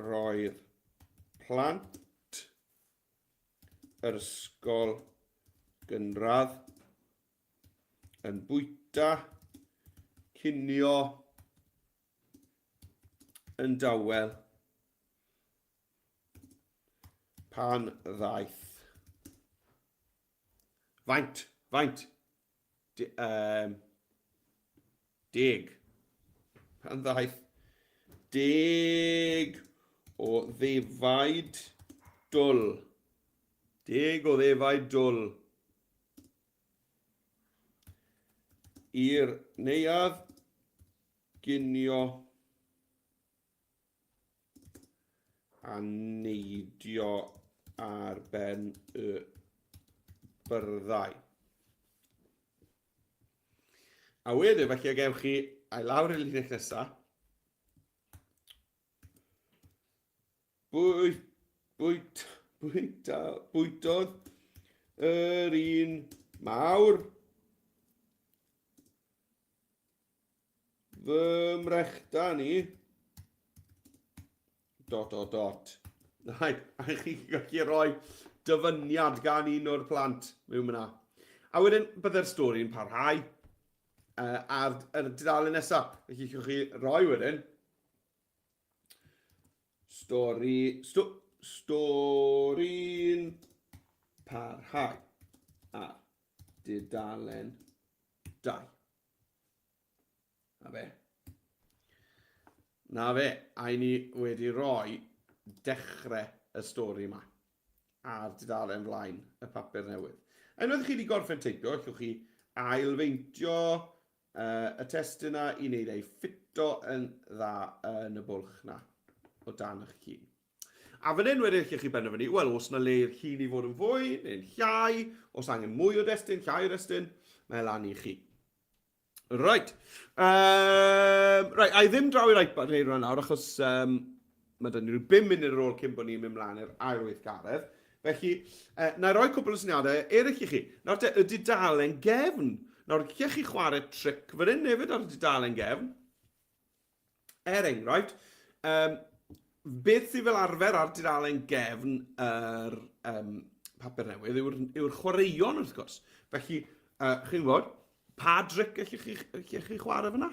roedd plant yr ysgol gynradd. Yn bwyta cinio yn dawel pan ddaeth. Faint? Faint? De, um, deg. Pan ddaeth deg o ddefaid dwl. Deg o ddefaid dwl. I'r neuadd ginio a neidio ar ben y byrddau. A wedyn, felly, gewch chi, a'i lawr i'r linell nesaf. Bwyd, bwyd, bwyta, bwytodd yr un mawr fy mrechdan i. Dot, dot, dot. Right, a chi gallu rhoi dyfyniad gan un o'r plant mewn myna. A wedyn, bydde'r stori'n parhau ar yr dudalen nesaf. Felly, allwch chi roi wedyn Stori, sto, stori'n parhau ar dudalen 2. Na fe. Na fe, a i ni wedi rhoi dechrau y stori yma ar dudalen flaen y papur newydd. A unwaith chi wedi gorffen teipio, allwch chi ailfeintio y testun 'na i wneud ei ffito yn dda yn y bwlch 'na o dan eich llun. A fan hyn wedyn allech chi benderfynu, wel, os na le i'r llun i fod yn fwy neu'n llai, os angen mwy o destun, llai o destun, mae e lan i chi. Right. Um, right, a i ddim draw i'r iPad neu rhan nawr, achos um, Mae 'da ni rhyw bum munud ar ôl cyn bod ni'n mynd mlaen i'r ail weithgaredd. Felly, eh, na i roi cwpl o syniadau eraill i chi. Nawr te, y dudalen gefn. Nawr, gallech chi chwarae tric fan hyn hefyd ar y dudalen gefn. Er enghraifft, um, beth sydd fel arfer ar dudalen gefn yr um, papur newydd yw'r yw chwaraeon, wrth gwrs. Felly, uh, chi'n gwybod, Pa dric allech chi, allech chi chwarae fyna?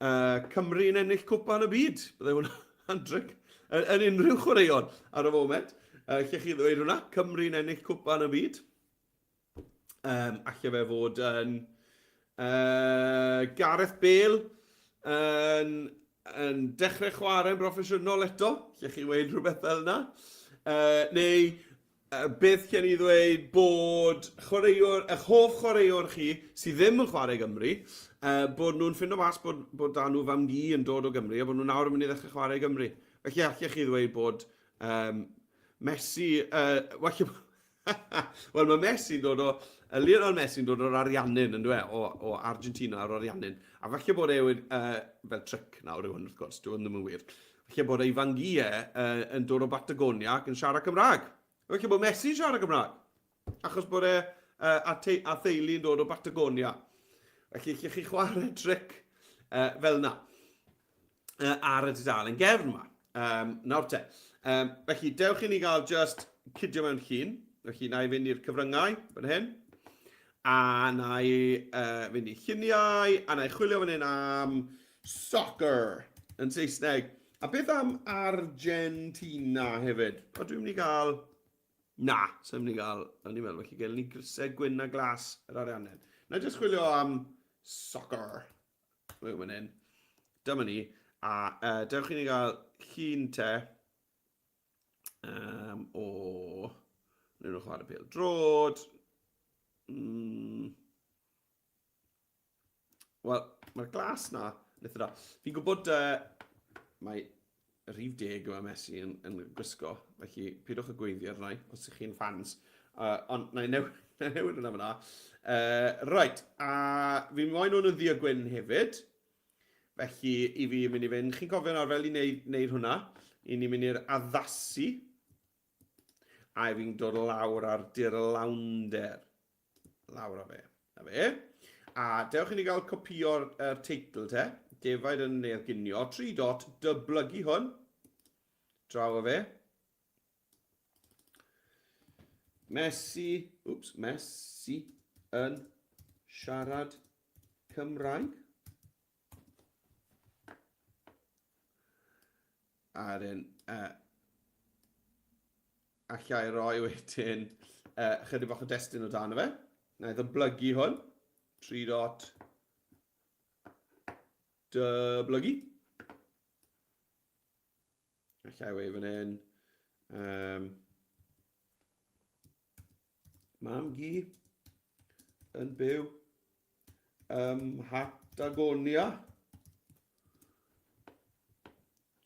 Uh, Cymru yn ennill cwpan y byd. Byddai hwnna'n dric. Yn, yn unrhyw chwaraeon ar y foment. Uh, allech chi ddweud hwnna? Cymru yn ennill cwpan y byd. Um, allai fe fod yn uh, Gareth Bale yn, yn dechrau chwarae'n broffesiynol eto. Allech chi weud rhywbeth fel yna. Uh, neu Beth gen i ddweud bod chwaraewr, eich hoff chwaraewr chi sydd ddim yn chwarae i Gymru, uh, bod nhw'n ffindo mas bod, bod da nhw fam-gu yn dod o Gymru a bod nhw nawr yn mynd i ddechrau chwarae i Gymru. Felly allech chi ddweud bod um, Messi, uh, well, wel mae Messi'n dod o, Lionel Messi'n dod o'r Ariannin yn dweud, o, o Argentina o'r Ariannin. A falle bod e wedi, uh, fel tric nawr yw hwn wrth gwrs, dyw hwn ddim yn wir. Falle bod ei fangu e uh, yn dod o Batagonia ac yn siarad Cymraeg. Falle bod Messi'n siarad Cymraeg. Achos bod e uh, a, te a theulu'n dod o Batagonia. Felly, lle chi chwarae tric uh, fel yna uh, ar y dudalen gefn yma. Um, nawr te. Um, felly, dewch i ni gael just cydio mewn llun. Felly, na i fynd i'r cyfryngau fan hyn. A na i uh, fynd i lluniau, a na i chwilio fan hyn am soccer yn Saesneg. A beth am Argentina hefyd? O, dwi'n mynd i gael... Na, sa'n mynd i gael... O'n i'n meddwl, felly gael ni grysau gwyn a glas yr Ariannin. Na i jyst chwilio am soccer. Mae'n fan hyn. Dyma ni. A uh, dewch i ni gael llun te um, o... Nid nhw'n chwarae pêl drod. Mm. Wel, mae'r glas na, yn eitha da. Fi'n gwybod uh, mae rhif deg yma Messi yn, yn gwisgo, felly pidwch y gweiddi arna i, os ych chi'n fans. Uh, ond na i newid, na i newid hwnna fyna. Uh, right, a fi'n moyn hwn yn ddi a gwyn hefyd. Felly, i fi mynd i fynd, chi'n cofio nawr fel i wneud, wneud hwnna, i ni'n mynd i'r addasu, a i fi'n dod lawr ar dirlawnder. Lawr â fe. Na fe. A dewch i ni gael copio'r er teitl te. Defaid yn neu'r ginio. 3 dot, dyblygu hwn. Draw â fe. Messi, oops, Messi yn Siarad Cymraeg. A wedyn, allai roi wedyn chydig bach o destun o dan fe. Na i ddyblygu hwn. 3 dot dyblygu. Allai wei fan hyn. Um, mam gi yn byw ym Mhatagonia.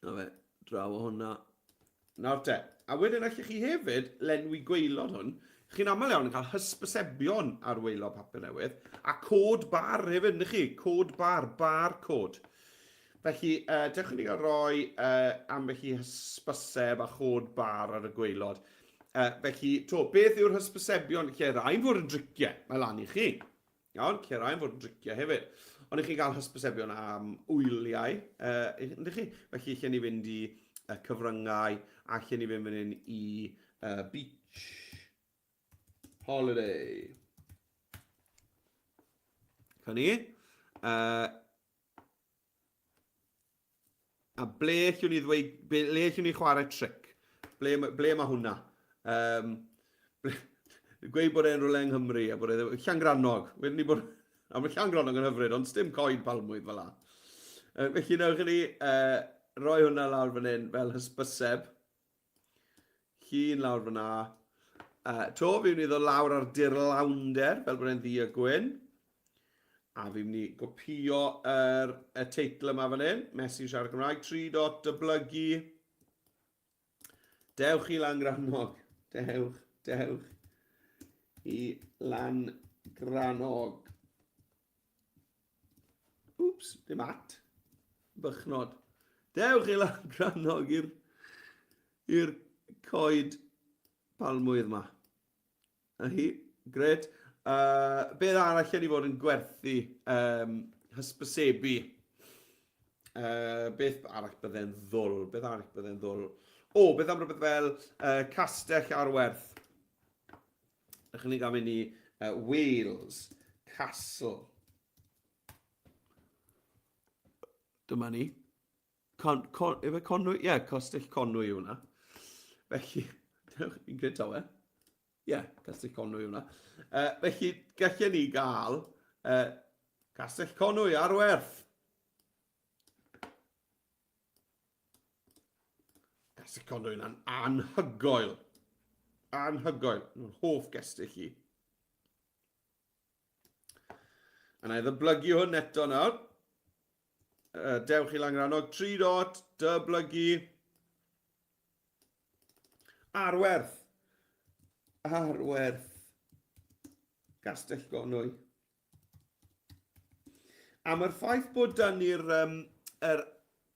Na fe, draw o hwnna. Nawr te, a wedyn allech chi hefyd lenwi gwaelod hwn. Chi'n aml iawn yn cael hysbysebion ar waelod papur newydd, a cod bar hefyd, ydych chi? Cod bar, bar cod. Felly, uh, dewch i ni gael rhoi uh, ambell i hysbyseb a chod bar ar y gwaelod. Uh, felly, to, beth yw'r hysbysebion lle rhaid fod yn driciau? Mae lan i chi. Iawn, lle rhaid fod yn driciau hefyd. Ond i chi gael hysbysebion am wyliau, uh, ydych chi? Felly, lle ni fynd i uh, cyfryngau, a lle ni fynd fan hyn i uh, beach holiday. Ca ni. Uh, A ble allwn ni ddweud, ble allwn ni chwarae tric? Ble, ble mae hwnna? Um, ble, gweud bod e'n rhywle yng Nghymru a bod e ddim... Llangrannog. Wedyn ni bod... A mae Llangrannog yn hyfryd, ond dim coed palmwydd fel la. Uh, felly newch chi ni uh, roi hwnna lawr fan hyn fel hysbyseb. Llun lawr fyna. Uh, to, fi mynd i ddod lawr ar dirlawnder, fel bod e'n ddu a gwyn. A fi'n mynd i gopio yr, y teitl yma fan hyn. Messi siarad Cymraeg, 3 dot dyblygu. Dewch i Langrannog. Dewch, dewch i Langrannog. Wps, dim at. Bychnod. Dewch i Langrannog i'r i'r coed palmwydd yma. Na hi, gret. Uh, beth arall yn i fod yn gwerthu um, hysbysebu? Uh, beth arall bydde'n ddwl? Beth arall bydde'n ddwl? O, beth am rhywbeth fel uh, castell ar werth? Ych ni gael mynd i uh, Wales Castle. Dyma ni. Con, con, efe Conwy? Ie, yeah, Castell Conwy yw hwnna. Felly, fi'n credu taw e. Ie, yeah, Castell Conwy yw hwnna. Uh, felly, gallen ni gael uh, Castell Conwy ar werth. Castell Conwy yna'n anhygoel. Anhygoel. Nhw'n hoff gestyll i. A na i ddyblygu hwn eto nawr. Uh, dewch i Langrannog, 3 dot, dyblygu. Arwerth. Arwerth. Castell Gonwy. A mae'r ffaith bod da ni'r um, er,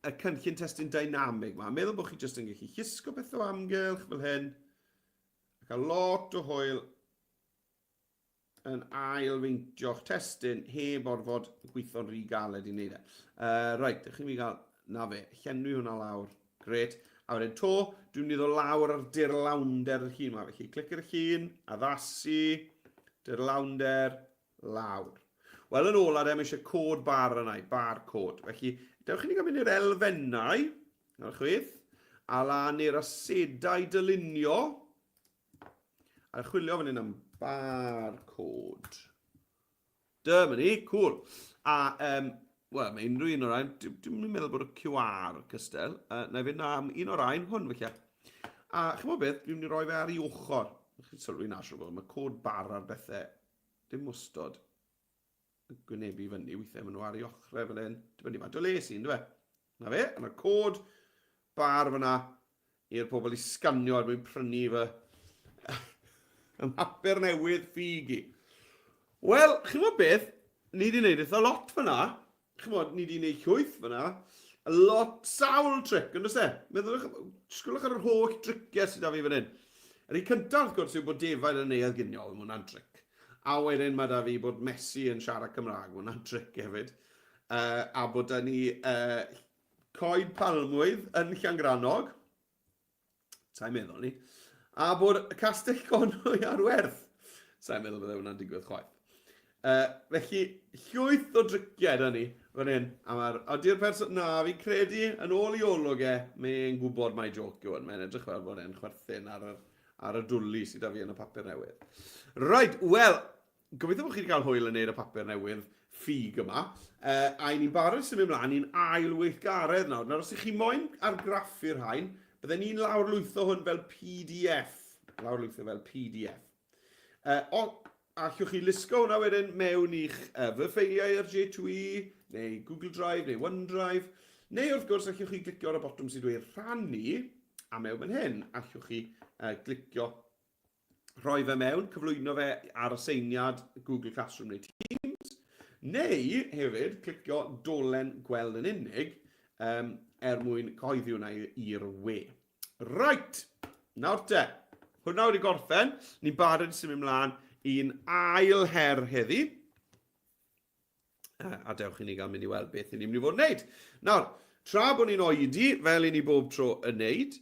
y cynllun testun dynamig yma, meddwl bod chi jyst yn gallu llusgo beth o amgylch fel hyn, a cael lot o hwyl yn ail-feintio'ch testun heb orfod gweithio'n rhy galed i wneud e. Uh, right, ydych chi'n mynd i gael, na fe, llenwi hwnna lawr, gret. A wedyn to, dwi'n mynd i ddod lawr ar dirlawnder yr llun yma. Felly, clic ar y llun, addasu, dirlawnder, lawr. Wel, yn ola, de, mae eisiau cod bar yna, bar cod. Felly, dewch i ni gael mynd i'r elfennau, ar y chwith, a lan i'r asedau dylunio, a chwilio fan hyn am bar cod. Dyma ni, cool. A, um, wel, mae unrhyw un o'r rhain, dwi'n dwi meddwl bod y QR cystel. Uh, na i fynd am un o'r rhain, hwn felly. A chymod beth, dwi'n mynd i roi fe ar ei ochr. Chi'n sylwi na, siwr bod, mae cod bar ar bethau dim wastod yn gwynebu fyny, weithiau maen nhw ar ei ochrau fel hyn. Dibynnu faint o le sy'n, dwi? Na fe, yna cod bar fyna i'r pobl i sganio er mwyn prynu fy ym mhapur newydd ffug i. Wel, chi'n gwybod beth? Ni wedi gwneud eitha lot fyna. Chimod, ni wedi gwneud llwyth fyna. A lot, sawl tric, yn e? Meddylwch, sgwlwch ar yr holl driciau sydd da fi fan hyn. Yr un cyntaf, wrth gwrs, yw bod defaid yn neuadd ginio, mae hwnna'n tric. A wedyn mae da fi bod Messi yn siarad Cymraeg, mae hwnna'n tric hefyd. Uh, a bod da ni uh, coed palmwydd yn Llangrannog. Sa'n meddwl ni. A bod y Castell Conwy ar werth. Sa'n meddwl bydde hwnna'n digwydd chwaith. Felly, llwyth o driciau da ni fan hyn. A mae'r... Ody'r person... Na, fi'n credu, yn ôl i olwg e, mae'n gwybod mai joc yw hwn. Mae'n edrych fel bod e'n chwerthin ar yr, ar y dwli sydd 'da fi yn y papur newydd. Right, wel, gobeithio bod chi wedi cael hwyl yn neud y papur newydd ffug yma. A i ni'n barod i symud ymlaen i'n ail weithgaredd nawr. Nawr, os ych chi moyn argraffu'r rhain, bydden ni'n lawrlwytho hwn fel PDF. Lawrlwytho fel PDF. O, allwch chi lusgo hwnna wedyn mewn i'ch fy ffeiliau ar J2E, neu Google Drive, neu OneDrive, neu wrth gwrs allwch chi glicio ar y botwm sy'n dweud rhannu, a mewn fan hyn allwch chi glicio rhoi fe mewn, cyflwyno fe ar aseiniad Google Classroom neu Teams, neu hefyd clicio dolen gweld yn unig um, er mwyn cyhoeddi hwnna i'r we. Right, nawr te, hwnna wedi gorffen, ni'n barod i symud ymlaen i'n ail her heddi. A dewch i ni gael mynd i weld beth ni'n mynd i fod yn neud. Nawr, tra bod ni'n oedi, fel i ni bob tro yn neud,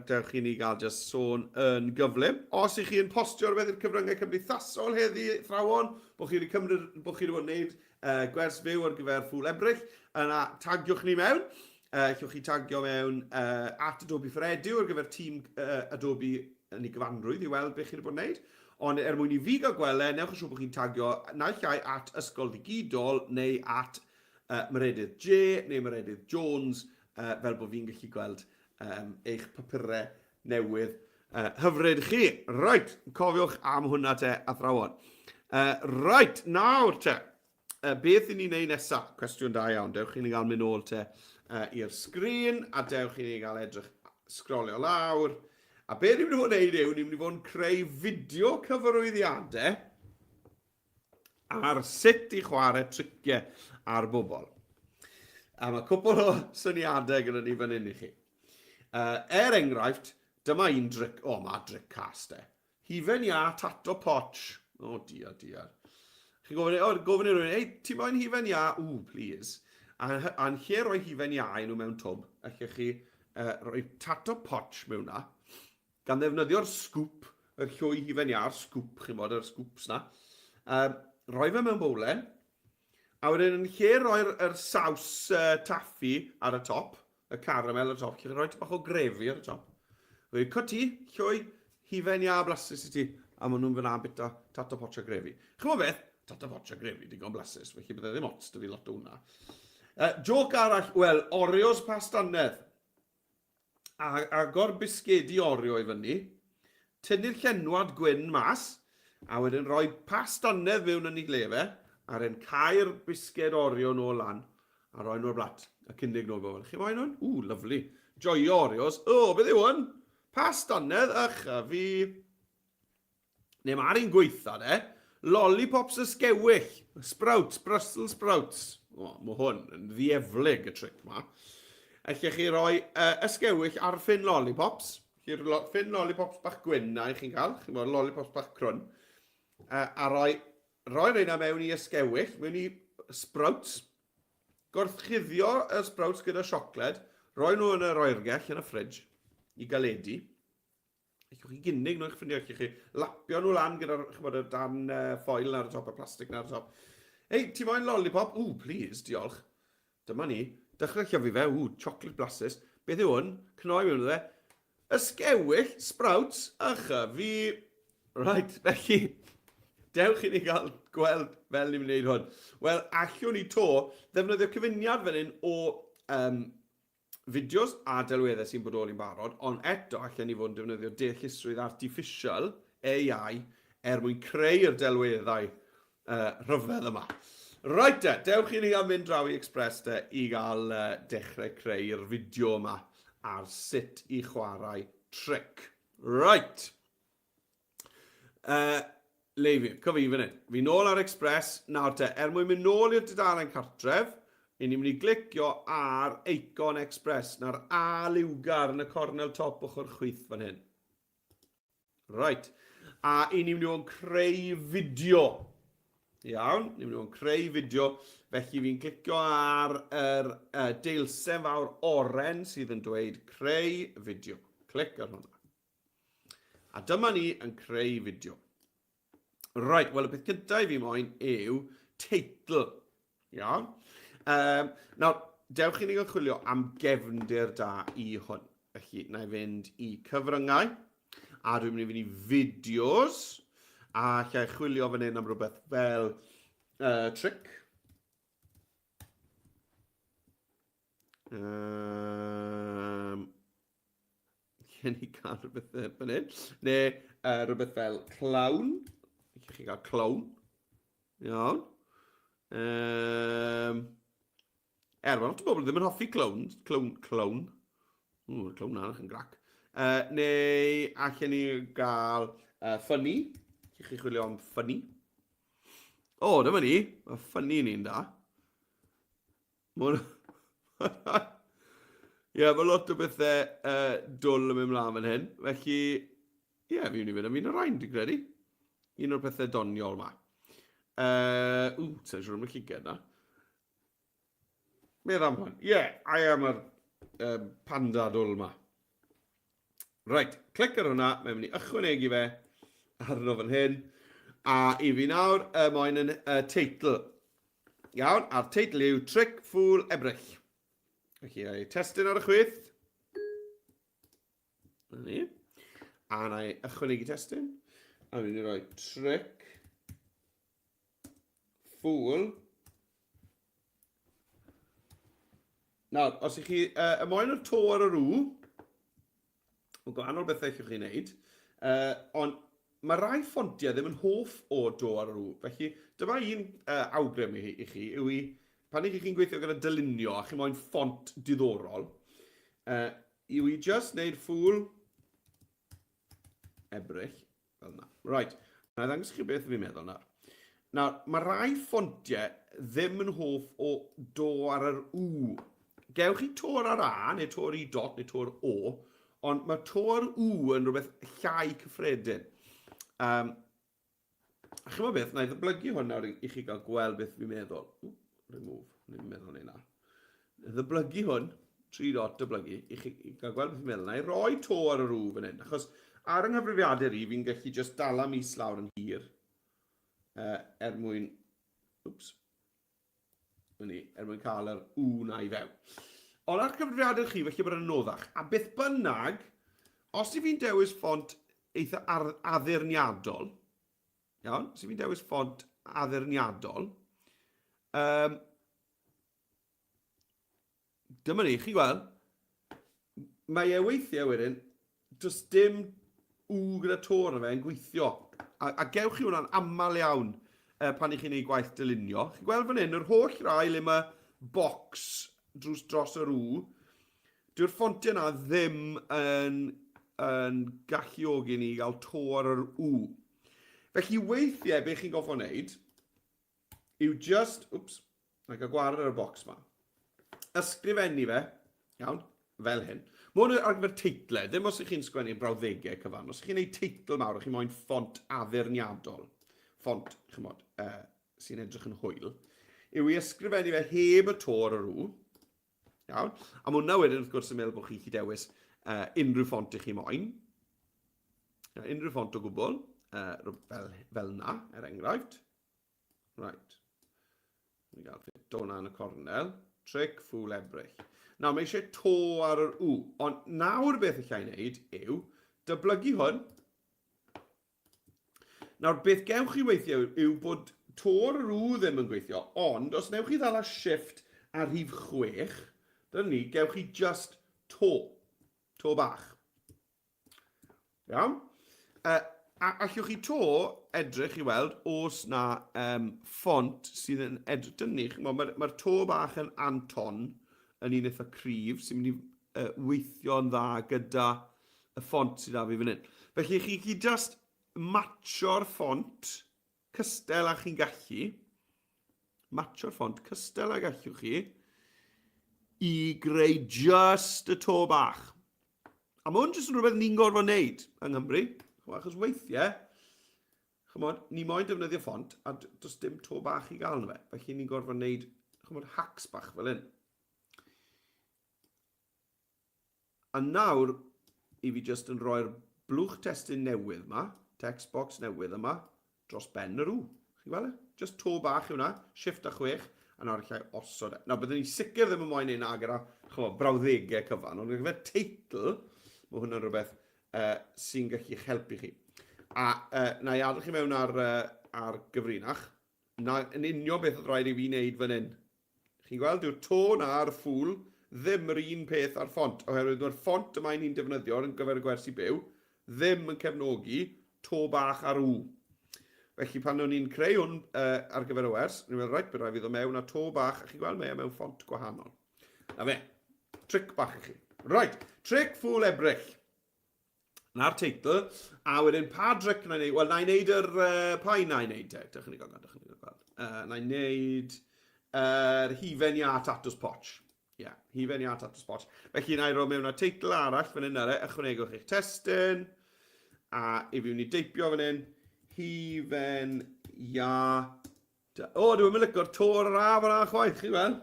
dewch i ni gael just sôn yn gyflym. Os ych chi yn postio rhywbeth i'r cyfryngau cymdeithasol heddi, thrawon, bod chi wedi cymryd, bod chi wedi bod yn neud gwers fyw ar gyfer Ffŵl Ebrill, yna tagiwch ni mewn. Allwch chi tagio mewn at Adobe for Edu ar gyfer tîm Adobe yn ei gyfanrwydd i weld beth chi wedi bod yn gwneud. Ond er mwyn i fi gael gweld e, newch yn siŵr bod chi'n tagio naill ai at Ysgol Ddigidol neu at Meredydd J neu Meredydd Jones fel bod fi'n gallu gweld um, eich papurau newydd hyfryd chi. Right, cofiwch am hwnna te, athrawon. Right, nawr te. Beth i ni'n neud nesa? Cwestiwn da iawn. Dewch i ni gael mynd nôl te i'r sgrin a dewch i ni gael edrych, sgrolio lawr. A be ni'n mynd i fod yn neud yw, ni'n mynd i fod yn creu fideo cyfarwyddiadau ar sut i chwarae triciau ar bobl. A mae cwpl o syniadau gyda ni fan hyn i chi. Er enghraifft, dyma un dric, o, mae dric cas de. Hufen iâ, tato potch. O, diar, diar. Chi'n gofyn, o, gofyn i rhywun, ei, ti moyn hufen iâ? Ww, please. A, a'n lle rhoi hufen iâ i nhw mewn twb, allech chi rhoi tato potch mewn na, gan ddefnyddio'r sgwp, yr llwy hufen iâ'r sgwp, chi'n bod, yr sgwps na. Rhoi fe mewn bowlen, a wedyn yn lle rhoi'r er saws taffi ar y top, y caramel ar y top, chi'n rhoi tipyn bach o grefi ar y top. Rwy ti, llwy, hufen iâ blasus i ti, a maen nhw'n fyna bita tato potio grefi. Chymod beth? Tato potio grefi, digon blasus, felly bydde ddim ots dy fi lot o hwnna. Joc arall, wel, Oreos pastanedd. A agor bisgedi Oreo i fyny, tynnu'r llenwad gwyn mas, a wedyn rhoi pastanedd mewn yn ei gle fe, a rhen cau'r bisged Oreo nôl lan, A roi nhw ar blat. A cynnig nhw i bobl. Chi moyn hwn? Ww, lyfli. Joio Oreos. O, beth yw hwn? Past dannedd, ych a fi. Neu mae'r un gweitha, de. Lollipops ysgewyll. Sprouts, Brussels sprouts. O, mae hwn yn ddieflig y tric ma. Allech chi roi ysgewyll ar ffyn lollipops. Chi'r lo ffyn lollipops bach gwyn na i chi'n cael. Chi'n bod lollipops bach crwn. A roi Rhoi reina mewn i ysgewyll, mewn i sprouts, gorchuddio y sprouts gyda siocled, rhoi nhw yn yr oergell yn y ffridge i galedu. Allwch chi gynnig nhw i'ch ffrindiau, allwch chi lapio nhw lan gyda'r chymod, y dan ffoil ar y top, y plastig ar y top. Ei, ti moyn lollipop? Ww, please, diolch. Dyma ni. Dechrau llyfu fe. Ww, chocolate blasus. Beth yw hwn? Cnoi mewn iddo fe. Ysgewyll, sprouts, a chyfu. Right, felly, dewch i ni gael gweld fel ni'n gwneud hwn. Wel, allwn ni to ddefnyddio cyfuniad fan hyn o um, fideos a delweddau sy'n bodoli'n barod, ond eto allen ni fod yn defnyddio deallusrwydd artiffisial, AI, er mwyn creu'r delweddau rhyfedd yma. Right te, dewch i ni am mynd draw i Express te i gael dechrau creu'r fideo yma ar sut i chwarae tric. Right. Le i fi? Co fi fan hyn. Fi nôl ar Express. Nawr te, er mwyn mynd nôl i'r dudalen cartref, i ni'n mynd i glicio ar eicon Express, na'r A liwgar yn y cornel top ochr chwith fan hyn. Right. A i ni'n mynd i fod yn creu fideo. Iawn, ni'n mynd i fod yn creu fideo. Felly fi'n clicio ar yr deilsen fawr oren sydd yn dweud creu fideo. Clic ar hwnna. A dyma ni yn creu fideo. Right, wel y peth cyntaf i fi moyn yw teitl. Iawn? Um, nawr, dewch i ni gael chwilio am gefndir da i hwn. Felly, na i fynd i cyfryngau, a dwi'n mynd i fynd i fideos, a lle i chwilio fan hyn am rhywbeth fel trick. Lle ni cael rhywbeth fan hyn. Neu rhywbeth fel clown. Lle chi gael clown. Iawn. Er, mae lot o bobl ddim yn hoffi clowns. Clown, clown. Ww, clown na, yn grac. Neu allan ni gael funny. Lle chi chwilio am funny. O, oh, dyma ni. Mae funny ni'n da. Mae Ie, yeah, mae lot o bethau dwl yn mynd mlaen fan hyn. Felly, ie, yeah, fi'n mynd i fynd am un o'r rhain, dwi'n credu. Un o'r pethau doniol ma. Ww, sa'n siŵr am y llyged na. Beth am hwn? Ie, yeah, I am yr panda dwl ma. Reit, clic ar hwnna, mae'n mynd i ychwanegu fe arno fan hyn. A i fi nawr, moyn yn teitl. Iawn, a'r teitl yw Trick Fool Ebrill. Felly, ei testun ar y chwith. Na ni. A na i ychwanegu testun. A fi'n mynd i roi Trick Fool. Nawr, os ych chi ymoen o'r to ar yr U, o gwahanol bethau allwch chi wneud, ond mae rai ffontiau ddim yn hoff o do ar yr U. Felly, dyma un awgrym i, i chi, yw i, pan ych chi'n gweithio gyda dylunio a chi moyn ffont diddorol, yw i just wneud ffŵl Ebrill, Fel yna. Right. Na i ddangos chi beth fi'n meddwl nawr. Nawr, mae rai ffontiau ddim yn hoff o do ar yr U. Gewch chi to ar yr A, neu to ar I dot, neu to ar O, ond mae to ar U yn rhywbeth llai cyffredin. A chymod beth, na i ddyblygu hwn nawr i chi gael gweld beth fi'n meddwl. Ww, remove, ni'n meddwl neu na. Ddyblygu hwn, 3 dot dyblygu, i chi i gael gweld beth fi'n meddwl. Na i roi to ar yr U fan hyn, achos ar yng nghyfrifiadur i, fi'n gallu just dala mis lawr yn hir, er mwyn, oops, ni, er mwyn cael yr U na i fewn. Ond ar cyfrifiadur chi, felly bod yn anoddach. A beth bynnag, os i fi'n dewis ffont eitha addurniadol, iawn, os i fi'n dewis ffont addurniadol, dyma ni, chi'n gweld, mae e weithiau wedyn, does dim U gyda to arno fe yn gweithio. A gewch chi hwnna'n aml iawn pan i chi'n gwneud gwaith dylunio. Chi'n gweld fan hyn, yr holl rai le mae bocs drws dros yr U, dyw'r ffontiau yna ddim yn, yn galluogi ni i gael to ar yr U. Felly weithiau, be chi'n goffo wneud, yw just, wps, na i gael gwared ar y bocs ma. Ysgrifennu fe, iawn, fel hyn. Mae hwn ar gyfer teitle, ddim os ych chi'n sgwennu brawddegau cyfan. Os ych chi'n gwneud teitl mawr, chi moyn ffont addurniadol, ffont, chymod, sy'n edrych yn hwyl, yw i ysgrifennu fe heb y to ar yr U. Iawn? A mae hwnna wedyn, wrth gwrs, yn meddwl bod chi'n gallu dewis unrhyw ffont i chi moyn. Unrhyw ffont o gwbl, fel na, er enghraifft. Right. Ni'n gael ffit hwnna yn y cornel. Trick, ffwl, Ebrill. Nawr, mae eisiau to ar yr U. Ond nawr beth allai wneud yw dyblygu hwn. Nawr, beth gewch chi weithio yw bod to ar yr U ddim yn gweithio, ond os newch chi ddala shift a rhif 6, dyna ni, gewch chi just to. To bach. Iawn? A allwch chi to edrych i weld os na ffont sydd yn edrych... Dyna ni, chimod, mae'r mae to bach yn Anton yn un eitha cryf sy'n mynd i weithio'n dda gyda y ffont sydd â fi fan hyn. Felly chi chi just matcho'r ffont cystel â chi'n gallu, matcho'r ffont cystel â gallwch chi, i greu just y to bach. A mae hwn jyst yn rhywbeth ni'n gorfod wneud yng Nghymru, achos weithiau, chymod, ni moyn defnyddio ffont a does dim to bach i gael yna fe. Felly ni'n gorfod wneud, chymod, hacks bach fel hyn. A nawr, i fi jyst yn rhoi'r blwch testun newydd yma, text box newydd yma, dros ben yr U. Chi'n gweld e? Just to bach yw hwnna, shift a 6, a nawr allai osod e. Nawr, byddwn ni sicr ddim yn moyn ein gyda chymod, brawddegau cyfan, ond ar gyfer teitl, mae hwnna'n rhywbeth sy'n gallu eich helpu chi. A na i adael chi mewn ar, ar gyfrinach. Na, yn union beth oedd rhaid i fi wneud fan hyn. Chi'n gweld, dyw'r tôn a'r ffŵl ddim yr un peth â'r ffont, oherwydd mae'r ffont y mae ni'n defnyddio ar gyfer y gwersi byw ddim yn cefnogi to bach ar U. Felly pan o'n i'n creu hwn uh, ar gyfer y wers, ni'n meddwl, reit, bydd rhaid fi ddod mewn â to bach, a chi'n gweld, mae e mewn ffont gwahanol. Na fe, tric bach i chi. Right, tric ffŵl Ebrill. Na'r teitl. A wedyn, pa dric na i wneud? Wel, na i wneud yr... Uh, pa un na i wneud te? Dewch i ni gael gweld, dewch i ni gael gweld. Uh, na i wneud yr uh, hufen iâ tatws potch. Ie, yeah, hufen iâ tatws potch. Felly, na i roi mewn â teitl arall fan hyn ar e. Ychwanegwch eich testun. A i fi wni deipio fan hyn. Hufen iâ... O, dwi'n mynd licio'r to ar yr A fan 'na chwaith, chi weld?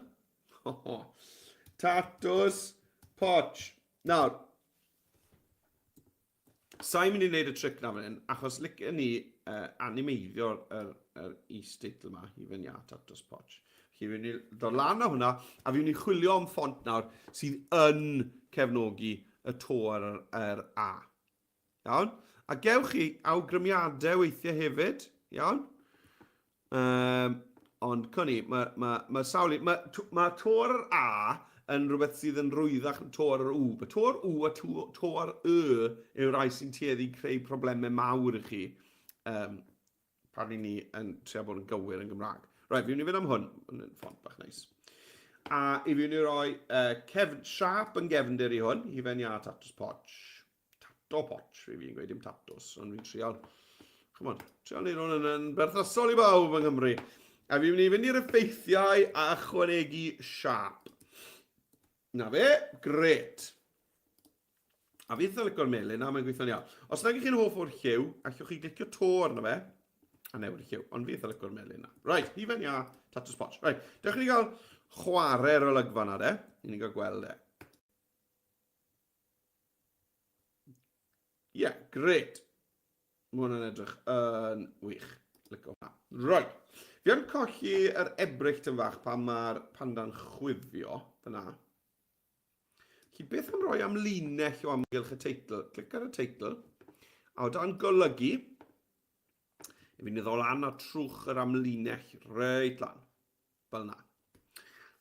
Tatws potch. Nawr, Sa'n mynd i wneud y tric na fan hyn, achos licen ni uh, animeiddio'r yr, yr is-deitl yma, i fyny a Tatws Potch. Felly fi'n mynd i ddod lan â hwnna, a fi'n mynd i chwilio am ffont nawr sydd yn cefnogi y to ar yr, yr A. Iawn? A gewch chi awgrymiadau weithiau hefyd, iawn? Um, ond cwn i, mae ma, ma sawl un... Mae ma to ar yr A yn rhywbeth sydd yn rwyddach na to ar yr U. Mae to ar U a to, to ar Y yw'r rhai sy'n tueddu creu problemau mawr i chi um, pan i ni yn trio bod yn gywir yn Gymraeg. Right, fi'n mynd i fynd am hwn. Hwn yn ffont bach neis. A i fi'n mynd i roi uh, cefn, siap yn gefndir i hwn, hufen iâ tatws potch. Tato potch, fi fi'n gweud dim tatws, ond fi'n trial, chymod, trial neud hwn yn, yn berthnasol i bawb yng Nghymru. A fi'n mynd i fynd i'r effeithiau a ychwanegu siap. Na fe, gret. A fi eitha licio'r melyn, na, mae'n gweithio'n iawn. Os nag ych chi'n hoff o'r lliw, allwch chi glicio to arno fe, a newid y lliw, ond fi eitha licio'r melyn na. Right, hufen iâ, tatws potch. Right, dewch i ni gael chwarae'r olygfa na de, i ni gael gweld e. Ie, yeah, gret. Mae hwnna'n edrych yn wych. Licio hwnna. Right. Fi am colli yr ebrych tyn fach pan mae'r panda'n chwifio fyna. Felly beth am roi amlinell o amgylch y teitl? Clic ar y teitl. A o dan golygu, i fi'n ddod lan a trwch yr amlinell reit lan. Fel 'na.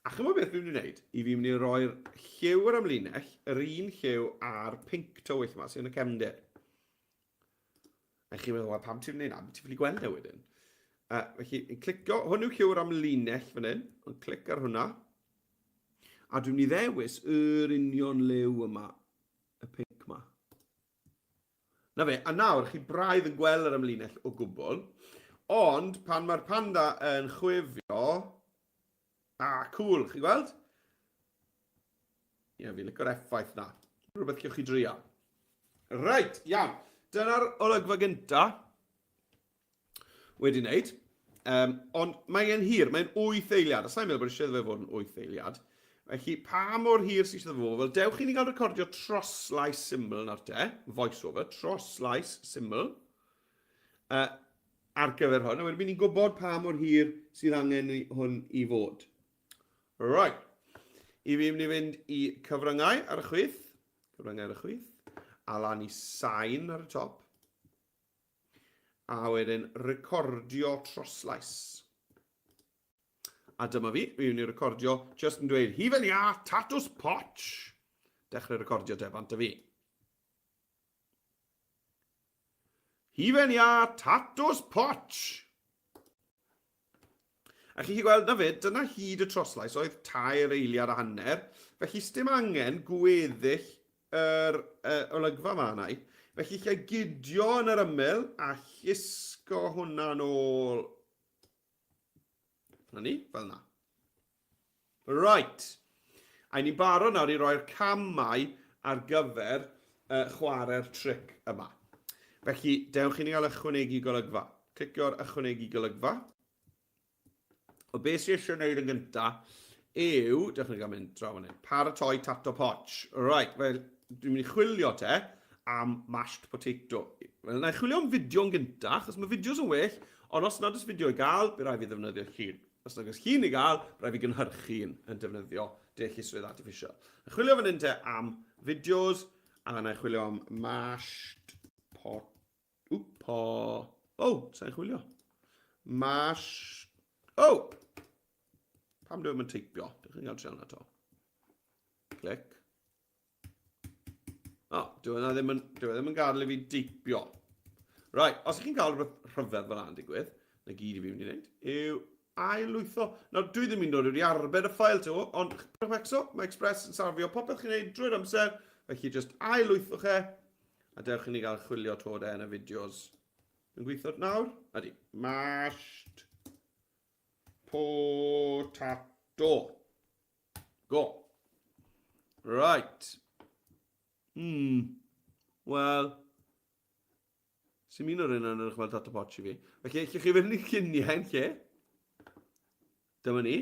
A chymod beth fi'n mynd i wneud? I fi'n mynd i roi'r lliw yr amlinell, yr un lliw a'r pinc tywyll yma sy'n yn y cefndir. A chi'n meddwl, wel, pam ti'n gwneud na? Ti'n ffili gweld e wedyn. Felly, yn clicio, hwn yw lliw yr amlinell fan hyn, ond clic ar hwnna. A dwi'n mynd i ddewis yr union liw yma, y pinc yma. Na fe, a nawr chi braidd yn gweld yr amlinell o gwbl, ond pan mae'r panda yn chwifio... Ah, cool, chi'n gweld? Ie, yeah, fi'n licio'r effaith na. Rhywbeth gewch chi drio. Reit, iawn. Dyna'r olygfa gynta wedi wneud. Um, ond mae'n hir, mae'n 8 eiliad. A sa'n meddwl bod eisiau fe fod yn 8 eiliad. Felly, pa mor hir sy'n eisiau fo? Wel, dewch i ni gael recordio troslais syml nawr te. Voice over, troslais syml. Uh, ar gyfer hwn. A wedyn ni'n gwybod pa mor hir sydd angen i hwn i fod. Right. I fi mynd i fynd i cyfryngau ar y chwith. Cyfryngau ar y chwith. A lan i sain ar y top. A wedyn recordio troslais. A dyma fi, fi mynd i recordio, just yn dweud, hufen iâ, tatws potch! Dechrau recordio te, bant fi. Hufen iâ, tatws potch! A chi gweld na fyd, dyna hyd y troslais oedd tair eiliad a hanner, felly sdim angen gweddill yr uh, olygfa yma yna. Felly lle gydio yn yr ymyl a llusgo hwnna nôl. Na ni, fel na. Right. A ni'n barod nawr i roi'r camau ar gyfer uh, chwarae'r tric yma. Felly, dewch i ni gael ychwanegu golygfa. Clicio'r ychwanegu golygfa. O beth sydd eisiau gwneud yn gyntaf yw, dewch i ni gael mynd draw fan hyn, paratoi tato potch. Right, fel, dwi'n mynd i chwilio te am mashed potato. Wel, na i chwilio am fideo yn gyntaf, achos mae fideos yn well, ond os nad oes fideo i gael, bydd rhaid fi ddefnyddio llun. Os nag oes llun i gael, bydd rhaid fi gynhyrchu un yn defnyddio deallusrwydd artificial. Na chwilio fan hyn te am fideos, a na i chwilio am mashed pot... Wp, po... Oh, sa'n chwilio. Mash... Oh! Pam dwi'n yn teipio? Dych chi'n cael trial na to. Clic. O, oh, dyw e ddim yn, dyw e ddim yn gadael i fi deipio. Right, os ych chi'n cael rhywbeth rhyfedd fel yna'n digwydd, na gyd i fi mynd i wneud, yw ail-lwytho. Nawr, dwi ddim yn dod wedi arbed y ffael to, ond peidiwch becso, mae Express yn safio popeth chi'n neud drwy'r amser, felly just ail-lwythwch e, a dewch i ni gael chwilio to de yn y fideos. Yn gweithio nawr? Ydy. Mashed potato. Go. Right. Hmm. Wel, sy'n un o'r un yn edrych fel data potch i fi. Felly, allwch chi fynd i lluniau yn lle. Dyma ni.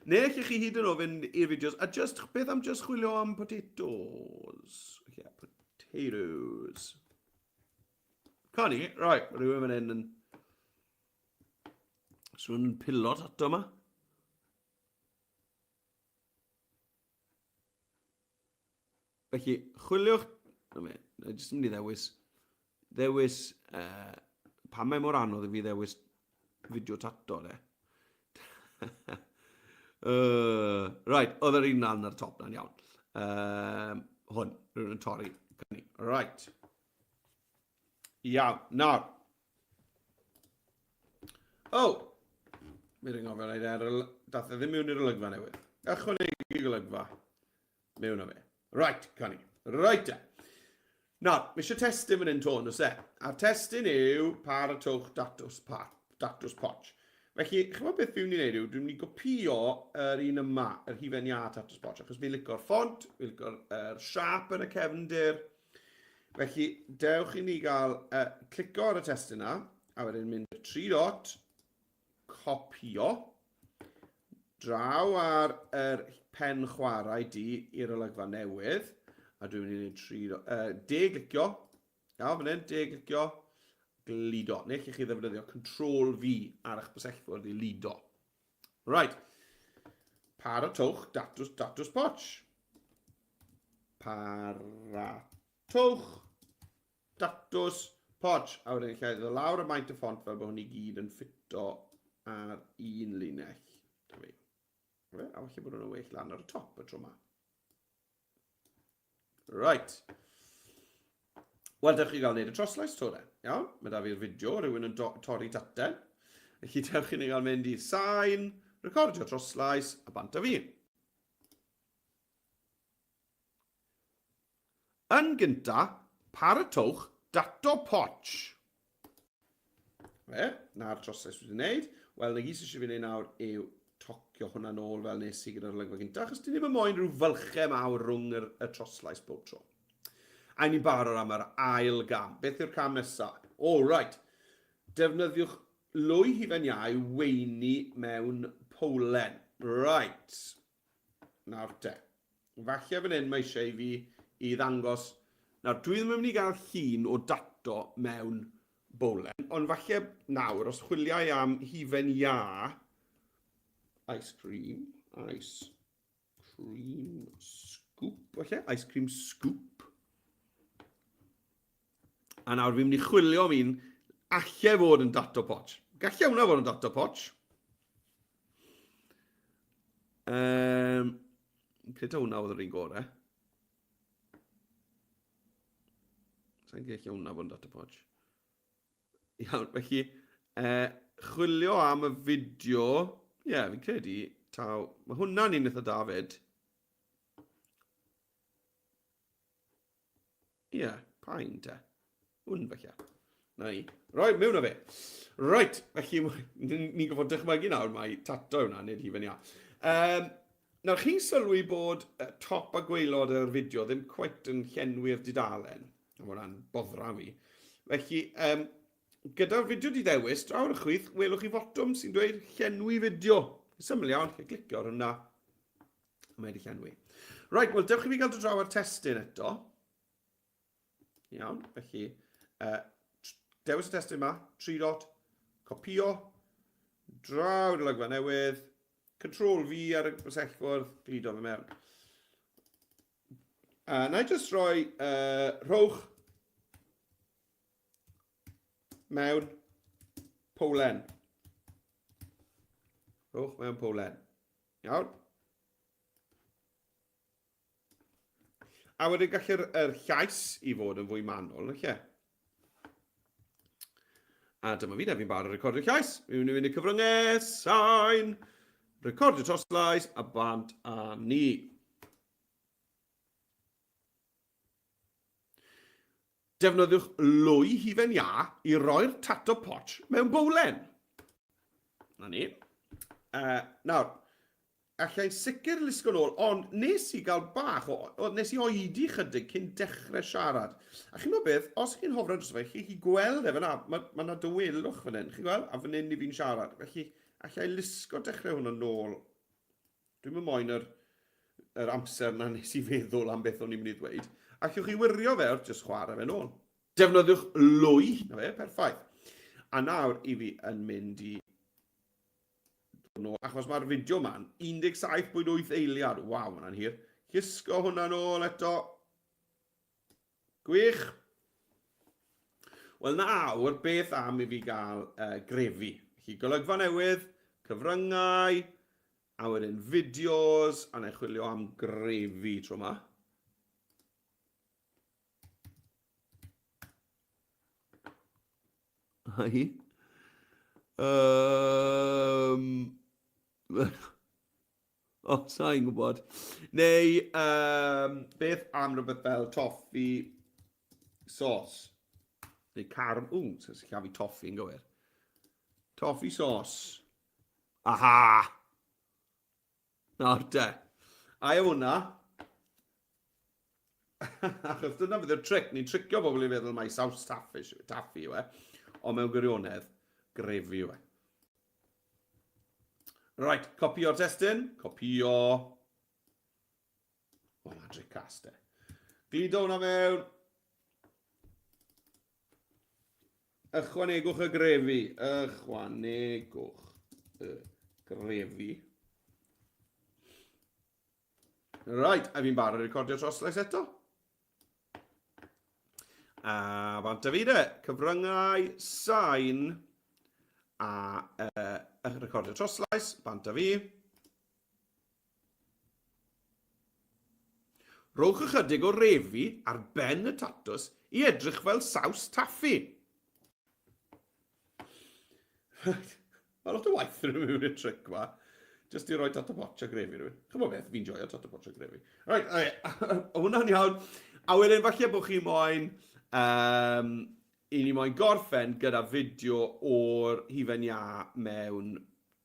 Neu allwch chi hyd yn oed fynd i'r fideos a just, beth am just chwilio am potatoes? Yeah, potatoes. Connie, right, rhywun fan hyn yn... Swn yn pilot ato yma. Felly, chwiliwch... Na fe, na jyst yn mynd i ddewis... Ddewis... Uh, pam mae mor anodd i fi ddewis fideo tato, de? uh, right, oedd yr un lan ar top na'n iawn. Um, hwn, rhywun yn torri. Right. Iawn, nawr. O! Oh! Mi rwy'n gofio wneud er, dath e ddim mewn i'r olygfa newydd. Ychwanegu golygfa. Mewn o fe. Right, canu. Right e. Nawr, mae eisiau testun fan hyn to, nos e? A'r testun yw paratowch datws, pa, datws potch. Felly, chymod beth fi'n mynd i wneud yw, dwi'n mynd i gopio yr un yma, yr hufen iâ tatws potch, achos fi'n licio'r ffont, fi'n licio'r er siap yn y cefndir, Felly, dewch i ni gael uh, clicio ar y testun yna, a wedyn mynd i'r tri dot, copio, draw ar yr pen chwarae di i'r olygfa newydd, a dwi'n mynd i wneud tri, uh, de glicio, iawn fan hyn, de glicio, gludo. Neu allwch chi ddefnyddio Control V ar eich bysellfwrdd i ludo. Right. Paratowch datws, datws potch. Paratowch datws potch. A wedyn lle ddod lawr y maint y ffont fel bod hwn i gyd yn ffito ar un linell. Da fi. A falle bod hwn yn well lan ar y top y tro yma. Right. Wel, dewch chi gael wneud y troslais to de. Iawn, mae da fi'r fideo, rhywun yn torri daten. Felly dewch i ni gael mynd i sain, recordio troslais, a bant â fi. Yn gynta, paratowch dato potch. Fe, na'r trosedd wedi wneud. Wel, na gyd sydd eisiau fi wneud nawr yw tocio hwnna nôl fel nes i gyda'r olygfa gyntaf, achos dyn ni'n moyn rhyw fylchau mawr rhwng yr, y troslais bob tro. A ni'n barod am yr ail gam. Beth yw'r cam nesaf? O, oh, right. Defnyddiwch lwy hufen iâ i weini mewn powlen. Right. Nawr te. Falle fan hyn mae eisiau i fi i ddangos... Nawr, dwi ddim yn mynd i gael llun o dato mewn bowlen, ond falle nawr, os chwiliau am hufen iâ, ice cream, ice cream scoop, falle, ice cream scoop. A nawr fi'n mynd i chwilio am un alle fod yn dato potch. Galle hwnna fod yn dato potch. Um, credu hwnna oedd yr un gorau. Sa'n gallu hwnna fod yn data potch. Iawn, felly, uh, chwilio am y fideo. Ie, yeah, fi'n credu, taw, mae hwnna'n un eitha da fyd. Ie, yeah, pa un te? Hwn falle. Na ni. Roi, mewn o fe. Right, felly ni'n gwybod dychmygu nawr mai tato yw hwnna, nid hufen iâ. Um, nawr, chi'n sylwi bod top a gwaelod yr fideo ddim cweit yn llenwi'r dudalen. A mae hwnna'n boddra fi. Felly, um, gyda'r fideo di ddewis, draw ar y chwith, welwch chi fotwm sy'n dweud llenwi fideo. Syml iawn, chi'n clicio ar hwnna, a mae wedi llenwi. Right, wel, dewch i fi gael dod draw ar testun eto. Iawn, felly, uh, Dewis y testun yma, 3 dot, copio, draw i'r olygfa newydd, Control V ar y bysellfwrdd, gludo fe mewn. A na i jyst rhoi, rhowch mewn powlen. Rhowch mewn powlen. Iawn. A wedyn gallu'r er llais i fod yn fwy manwl, yn lle. A dyma fi, da fi'n barod recordio llais. Fi'n mynd i fynd i cyfryngau, sain, recordio troslais, a bant a ni. Defnyddiwch lwy hufen iâ i roi'r tato potch mewn bowlen. Na ni. Nawr, allai sicr lusgo nôl, ond nes i gael bach o, o nes i oedi chydig cyn dechrau siarad. A chi'n gwybod beth, os chi'n hofran drosto fe, chi'n gallu gweld e fyna, mae ma 'na dawelwch fan hyn, chi'n gweld, a fan hyn i fi'n siarad. Felly, allai lusgo dechrau hwnna nôl. Dwi'm yn moyn yr, yr amser na nes i feddwl am beth o'n i'n mynd i ddweud. Allwch chi wirio fe wrth jyst chwarae fe nôl. Defnyddiwch lwy, na fe, perffaith. A nawr i fi yn mynd i dod nôl, achos mae'r fideo ma'n 17.8 eiliad. Waw, mae'n hir. Llusgo hwnna nôl eto. Gwych! Wel nawr, beth am i fi gael grefi? Felly, golygfa newydd, cyfryngau, a wedyn fideos, a na i chwilio am grefi tro yma. Hi. Um, O, sa i'n gwybod. Neu, um, beth am rhywbeth fel toffi sauce? Neu carm... Ww, sy'n sillafu toffi yn gywir. Toffi sauce. Aha! Nawr te. A i hwnna. Achos dyna fydd y tric. Ni'n tricio bobl i feddwl mai saws taffi, taffi yw e. Ond mewn gwirionedd, grefi yw e. Right, copio'r testun. Copio. O, mae'n tric cast e. Gludo hwnna mewn. Ychwanegwch y grefi. Ychwanegwch y grefi. Right, a fi'n barod i recordio troslais eto. A bant a fi de, cyfryngau, sain, a recordio troslais, bant a fi. Rhowch ychydig o refi ar ben y tatws i edrych fel saws taffi. Right. Mae lot o waith yn mewn i'r tric ma. Just i roi tato potch a grefi rhywun. Chymod beth, fi'n joio tato potch a grefi. Right, okay. hwnna'n iawn. A wedyn falle bod chi moyn, um, i ni moyn gorffen gyda fideo o'r hufen iâ mewn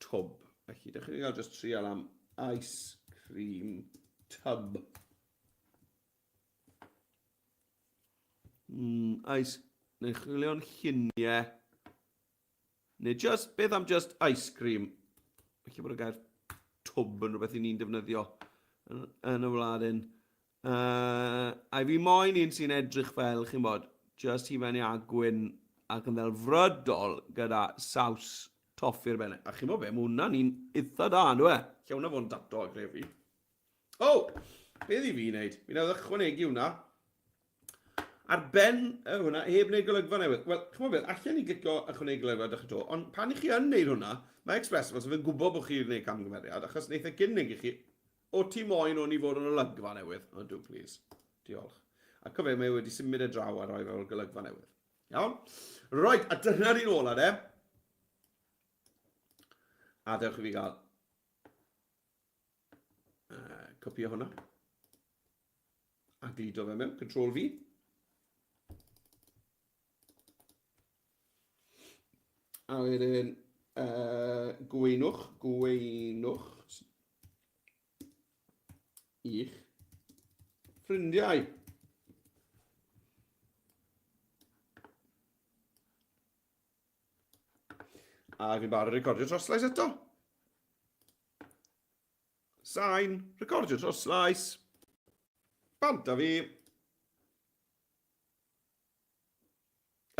twb. Felly, dych chi'n cael just trial am ice cream tub. Ice, neu chwilio'n lluniau. Neu just, beth am just ice cream? Felly bod y gair twb yn rhywbeth i ni'n defnyddio yn, yn y wlad hyn. A fi moyn un sy'n edrych fel, chi'n bod, just hufen iâ gwyn ac yn ddelfrydol gyda saws toffi ar ben. E. A chi'n bod be, mae hwnna'n un eitha da, ynddo e? Lle hwnna fod yn dato a grefi. O! Oh, beth i fi wneud? Fi newydd ychwanegu hwnna. Ar ben hwnna, heb wneud golygfa newydd. Wel, chymod beth, allan ni glicio ychwanegu golygfa dechrau to, ond pan i chi yn wneud hwnna, mae Express fel fe'n gwybod bod chi'n gwneud camgymeriad, achos wneith e gynnig i chi, o ti moyn o'n i fod yn olygfa newydd? O, do, please. Diolch. A cofio, mae wedi symud e draw a rhoi fel golygfa newydd. Iawn? Right, a dyna'r un ola de. A dewch i fi gael copio hwnna. A gludo fe mewn, Control V. A wedyn, gweinwch, gweinwch i'ch ffrindiau. A fi'n barod recordio troslais eto. Sain, recordio troslais. Bant a fi.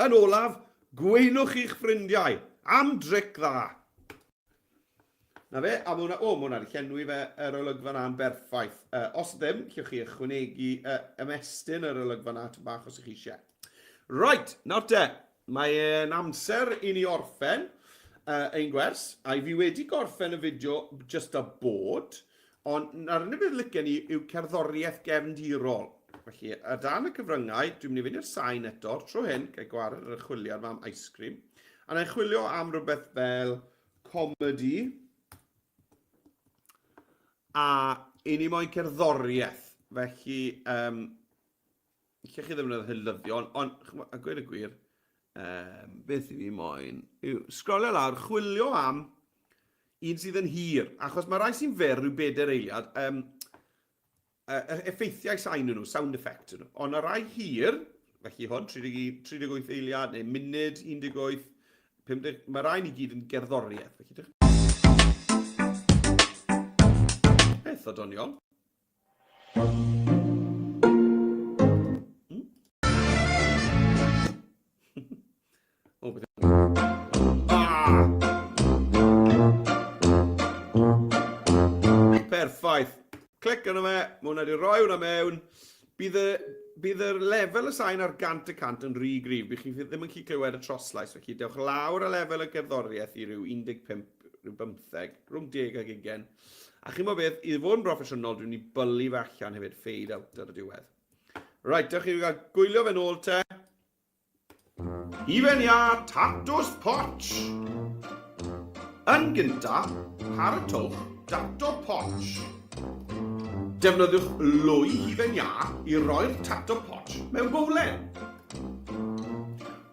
Yn olaf, Gweinwch i'ch ffrindiau am dric dda! Na fe, a mae hwnna, o, mae hwnna wedi llenwi fe yr olygfa na'n berffaith. Os ddim, llwch chi ychwanegu, ymestyn yr olygfa na tipyn bach os ych chi eisiau. Right, nawr te, mae'n amser i ni orffen ein gwers, a fi wedi gorffen y fideo just a bod, ond na'r unig beth licen i yw cerddoriaeth gefndirol. Felly, ar dan y cyfryngau, dwi'n mynd i fynd i'r sain eto, tro hyn, gael gwared ar y chwiliad ma am ice cream, a na i chwilio am rhywbeth fel comedi, a i ni moyn cerddoriaeth. Felly, lle chi ddim yn hylyddion, ond, a gweud y gwir, beth i fi moyn yw sgrolio lawr, chwilio am un sydd yn hir, achos mae rai sy'n fyr rhyw bedair eiliad, effeithiau sain nhw, sound effects nhw. Ond y rai hir, felly hwn, 31, 38 eiliad neu munud 18, 50, mae rhain i gyd yn gerddoriaeth. Felly, dych... Beth o doniol. O, beth... Ah! Perffaith. Clic arno fe, mae hwnna wedi rhoi hwnna mewn. Bydd y, bydd y lefel y sain ar 100% yn rhy gryf. Bydd chi ddim yn gallu clywed y troslais, felly dewch lawr y lefel y gerddoriaeth i ryw 15, rhyw 15, rhwng 10 ag 20. A chi'n bod beth, i fod yn broffesiynol, dwi'n mynd i bylu fe allan hefyd, fade out ar y diwedd. Right, dewch chi gael gwylio fe'n ôl te. Hufen iâ tatws potsh! Yn gynta, paratowch dato potsh. Defnyddiwch lwy hufen iâ i roi'r tato potsh mewn bowlen.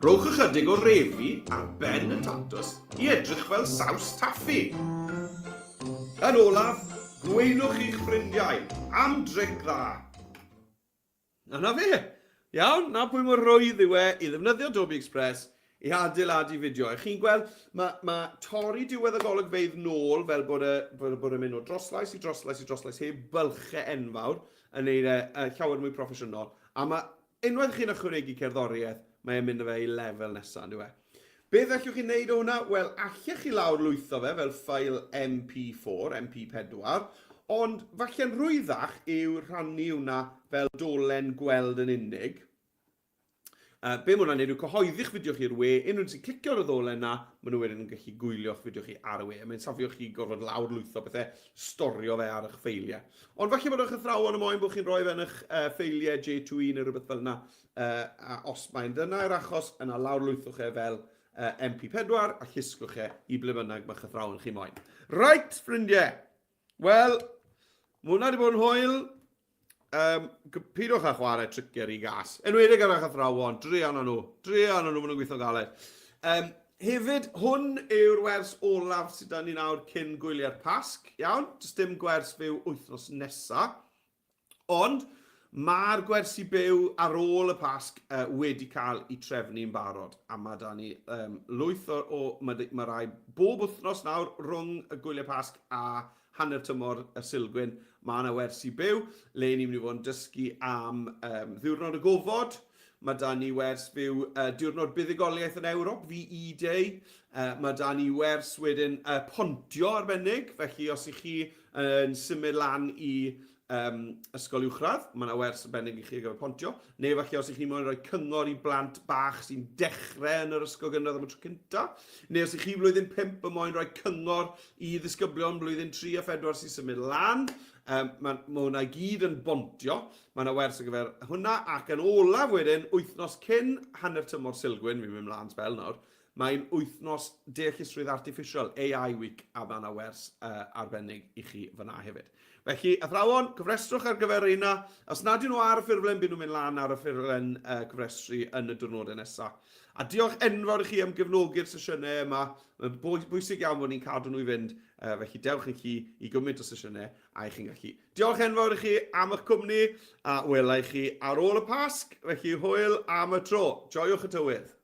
Rhowch ychydig o refi ar ben y tatws i edrych fel saws taffi. Yn olaf, gweinwch i'ch ffrindiau am dric dda! A 'na fe! Iawn, 'na pwy mor rhwydd yw e i ddefnyddio Adobe Express i adeiladu fideo. A chi'n gweld, mae, mae torri diwedd y golygfeydd nôl fel bod e, bod, bod e'n mynd o droslais i droslais i droslais heb bylchau enfawr yn neud e llawer mwy proffesiynol. A mae, unwaith chi'n ychwanegu cerddoriaeth, mae e'n mynd â fe i lefel nesaf, on'd yw e? Beth allwch chi wneud o hwnna? Wel, allech chi lawr lwytho fe fel ffael MP4, MP4, ond falle'n rhwyddach yw rhannu hwnna fel dolen gweld yn unig. Be mae hwnna'n neud yw cyhoeddi'ch fideo chi i'r we, unrhyw un sy'n clicio ar y ddolen 'na, maen nhw wedyn yn gallu gwylio'ch fideo chi ar y we, a mae'n safio chi gorfod lawr lwytho pethau, storio fe ar eich ffeiliau. Ond falle bod eich athrawon yn moyn bod chi'n rhoi fe yn eich ffeiliau J2E neu rhywbeth fel yna, a os mae'n dyna yw'r achos, yna lawrlwythwch e fel MP4 a llusgwch e i ble bynnag mae'ch athrawon chi moyn. Reit, ffrindiau! Wel, mae hwnna wedi bod yn hwyl. Peidiwch â chwarae triciau rhy gas. Enwedig ar eich athrawon, druan nhw. Druan nhw, maen nhw'n gweithio galed. Hefyd, hwn yw'r wers olaf sydd 'da ni nawr cyn gwyliau'r Pasg. Iawn? Does dim gwers fyw wythnos nesa. Ond mae'r gwersi byw ar ôl y Pasg wedi cael eu trefnu'n barod, a mae 'da ni um, lwyth o, o mae, mae rai bob wythnos nawr rhwng y gwyliau Pasg a hanner tymor y Sulgwyn, mae yna wersi byw le ni'n mynd i fod yn dysgu am um, ddiwrnod y gofod, mae 'da ni wers fyw diwrnod buddugoliaeth yn Ewrop, VE Day, mae 'da ni wers wedyn pontio arbennig, felly os ych chi yn symud lan i um, ysgol uwchradd, mae yna wers arbennig i chi ar gyfer pontio, neu falle os ych chi moyn rhoi cyngor i blant bach sy'n dechrau yn yr ysgol gynradd am y tro cyntaf, neu os ych chi blwyddyn 5 yn moyn rhoi cyngor i ddisgyblion blwyddyn 3 a 4 sy'n symud lan, mae, mae hwnna i gyd yn bontio, mae yna wers ar gyfer hwnna, ac yn olaf wedyn, wythnos cyn hanner tymor Sulgwyn, fi'n mynd mlaen sbel nawr, Mae'n wythnos deallusrwydd artiffisial, AI Week, a mae yna wers arbennig i chi fyna hefyd. Felly, athrawon, cofrestrwch ar gyfer reina. Os nad yw nhw ar y ffurflen, bydd nhw'n mynd lan ar y ffurflen cofrestru yn y diwrnodau nesaf. A diolch enfawr i chi am gefnogi'r sesiynau yma. Mae'n bwysig iawn bod ni'n cadw nhw i fynd, felly dewch yn chi i gymaint o sesiynau a i chi'n gallu. Diolch enfawr i chi am eich cwmni, a wela i chi ar ôl y Pasg. Felly, hwyl am y tro. Joiwch y tywydd.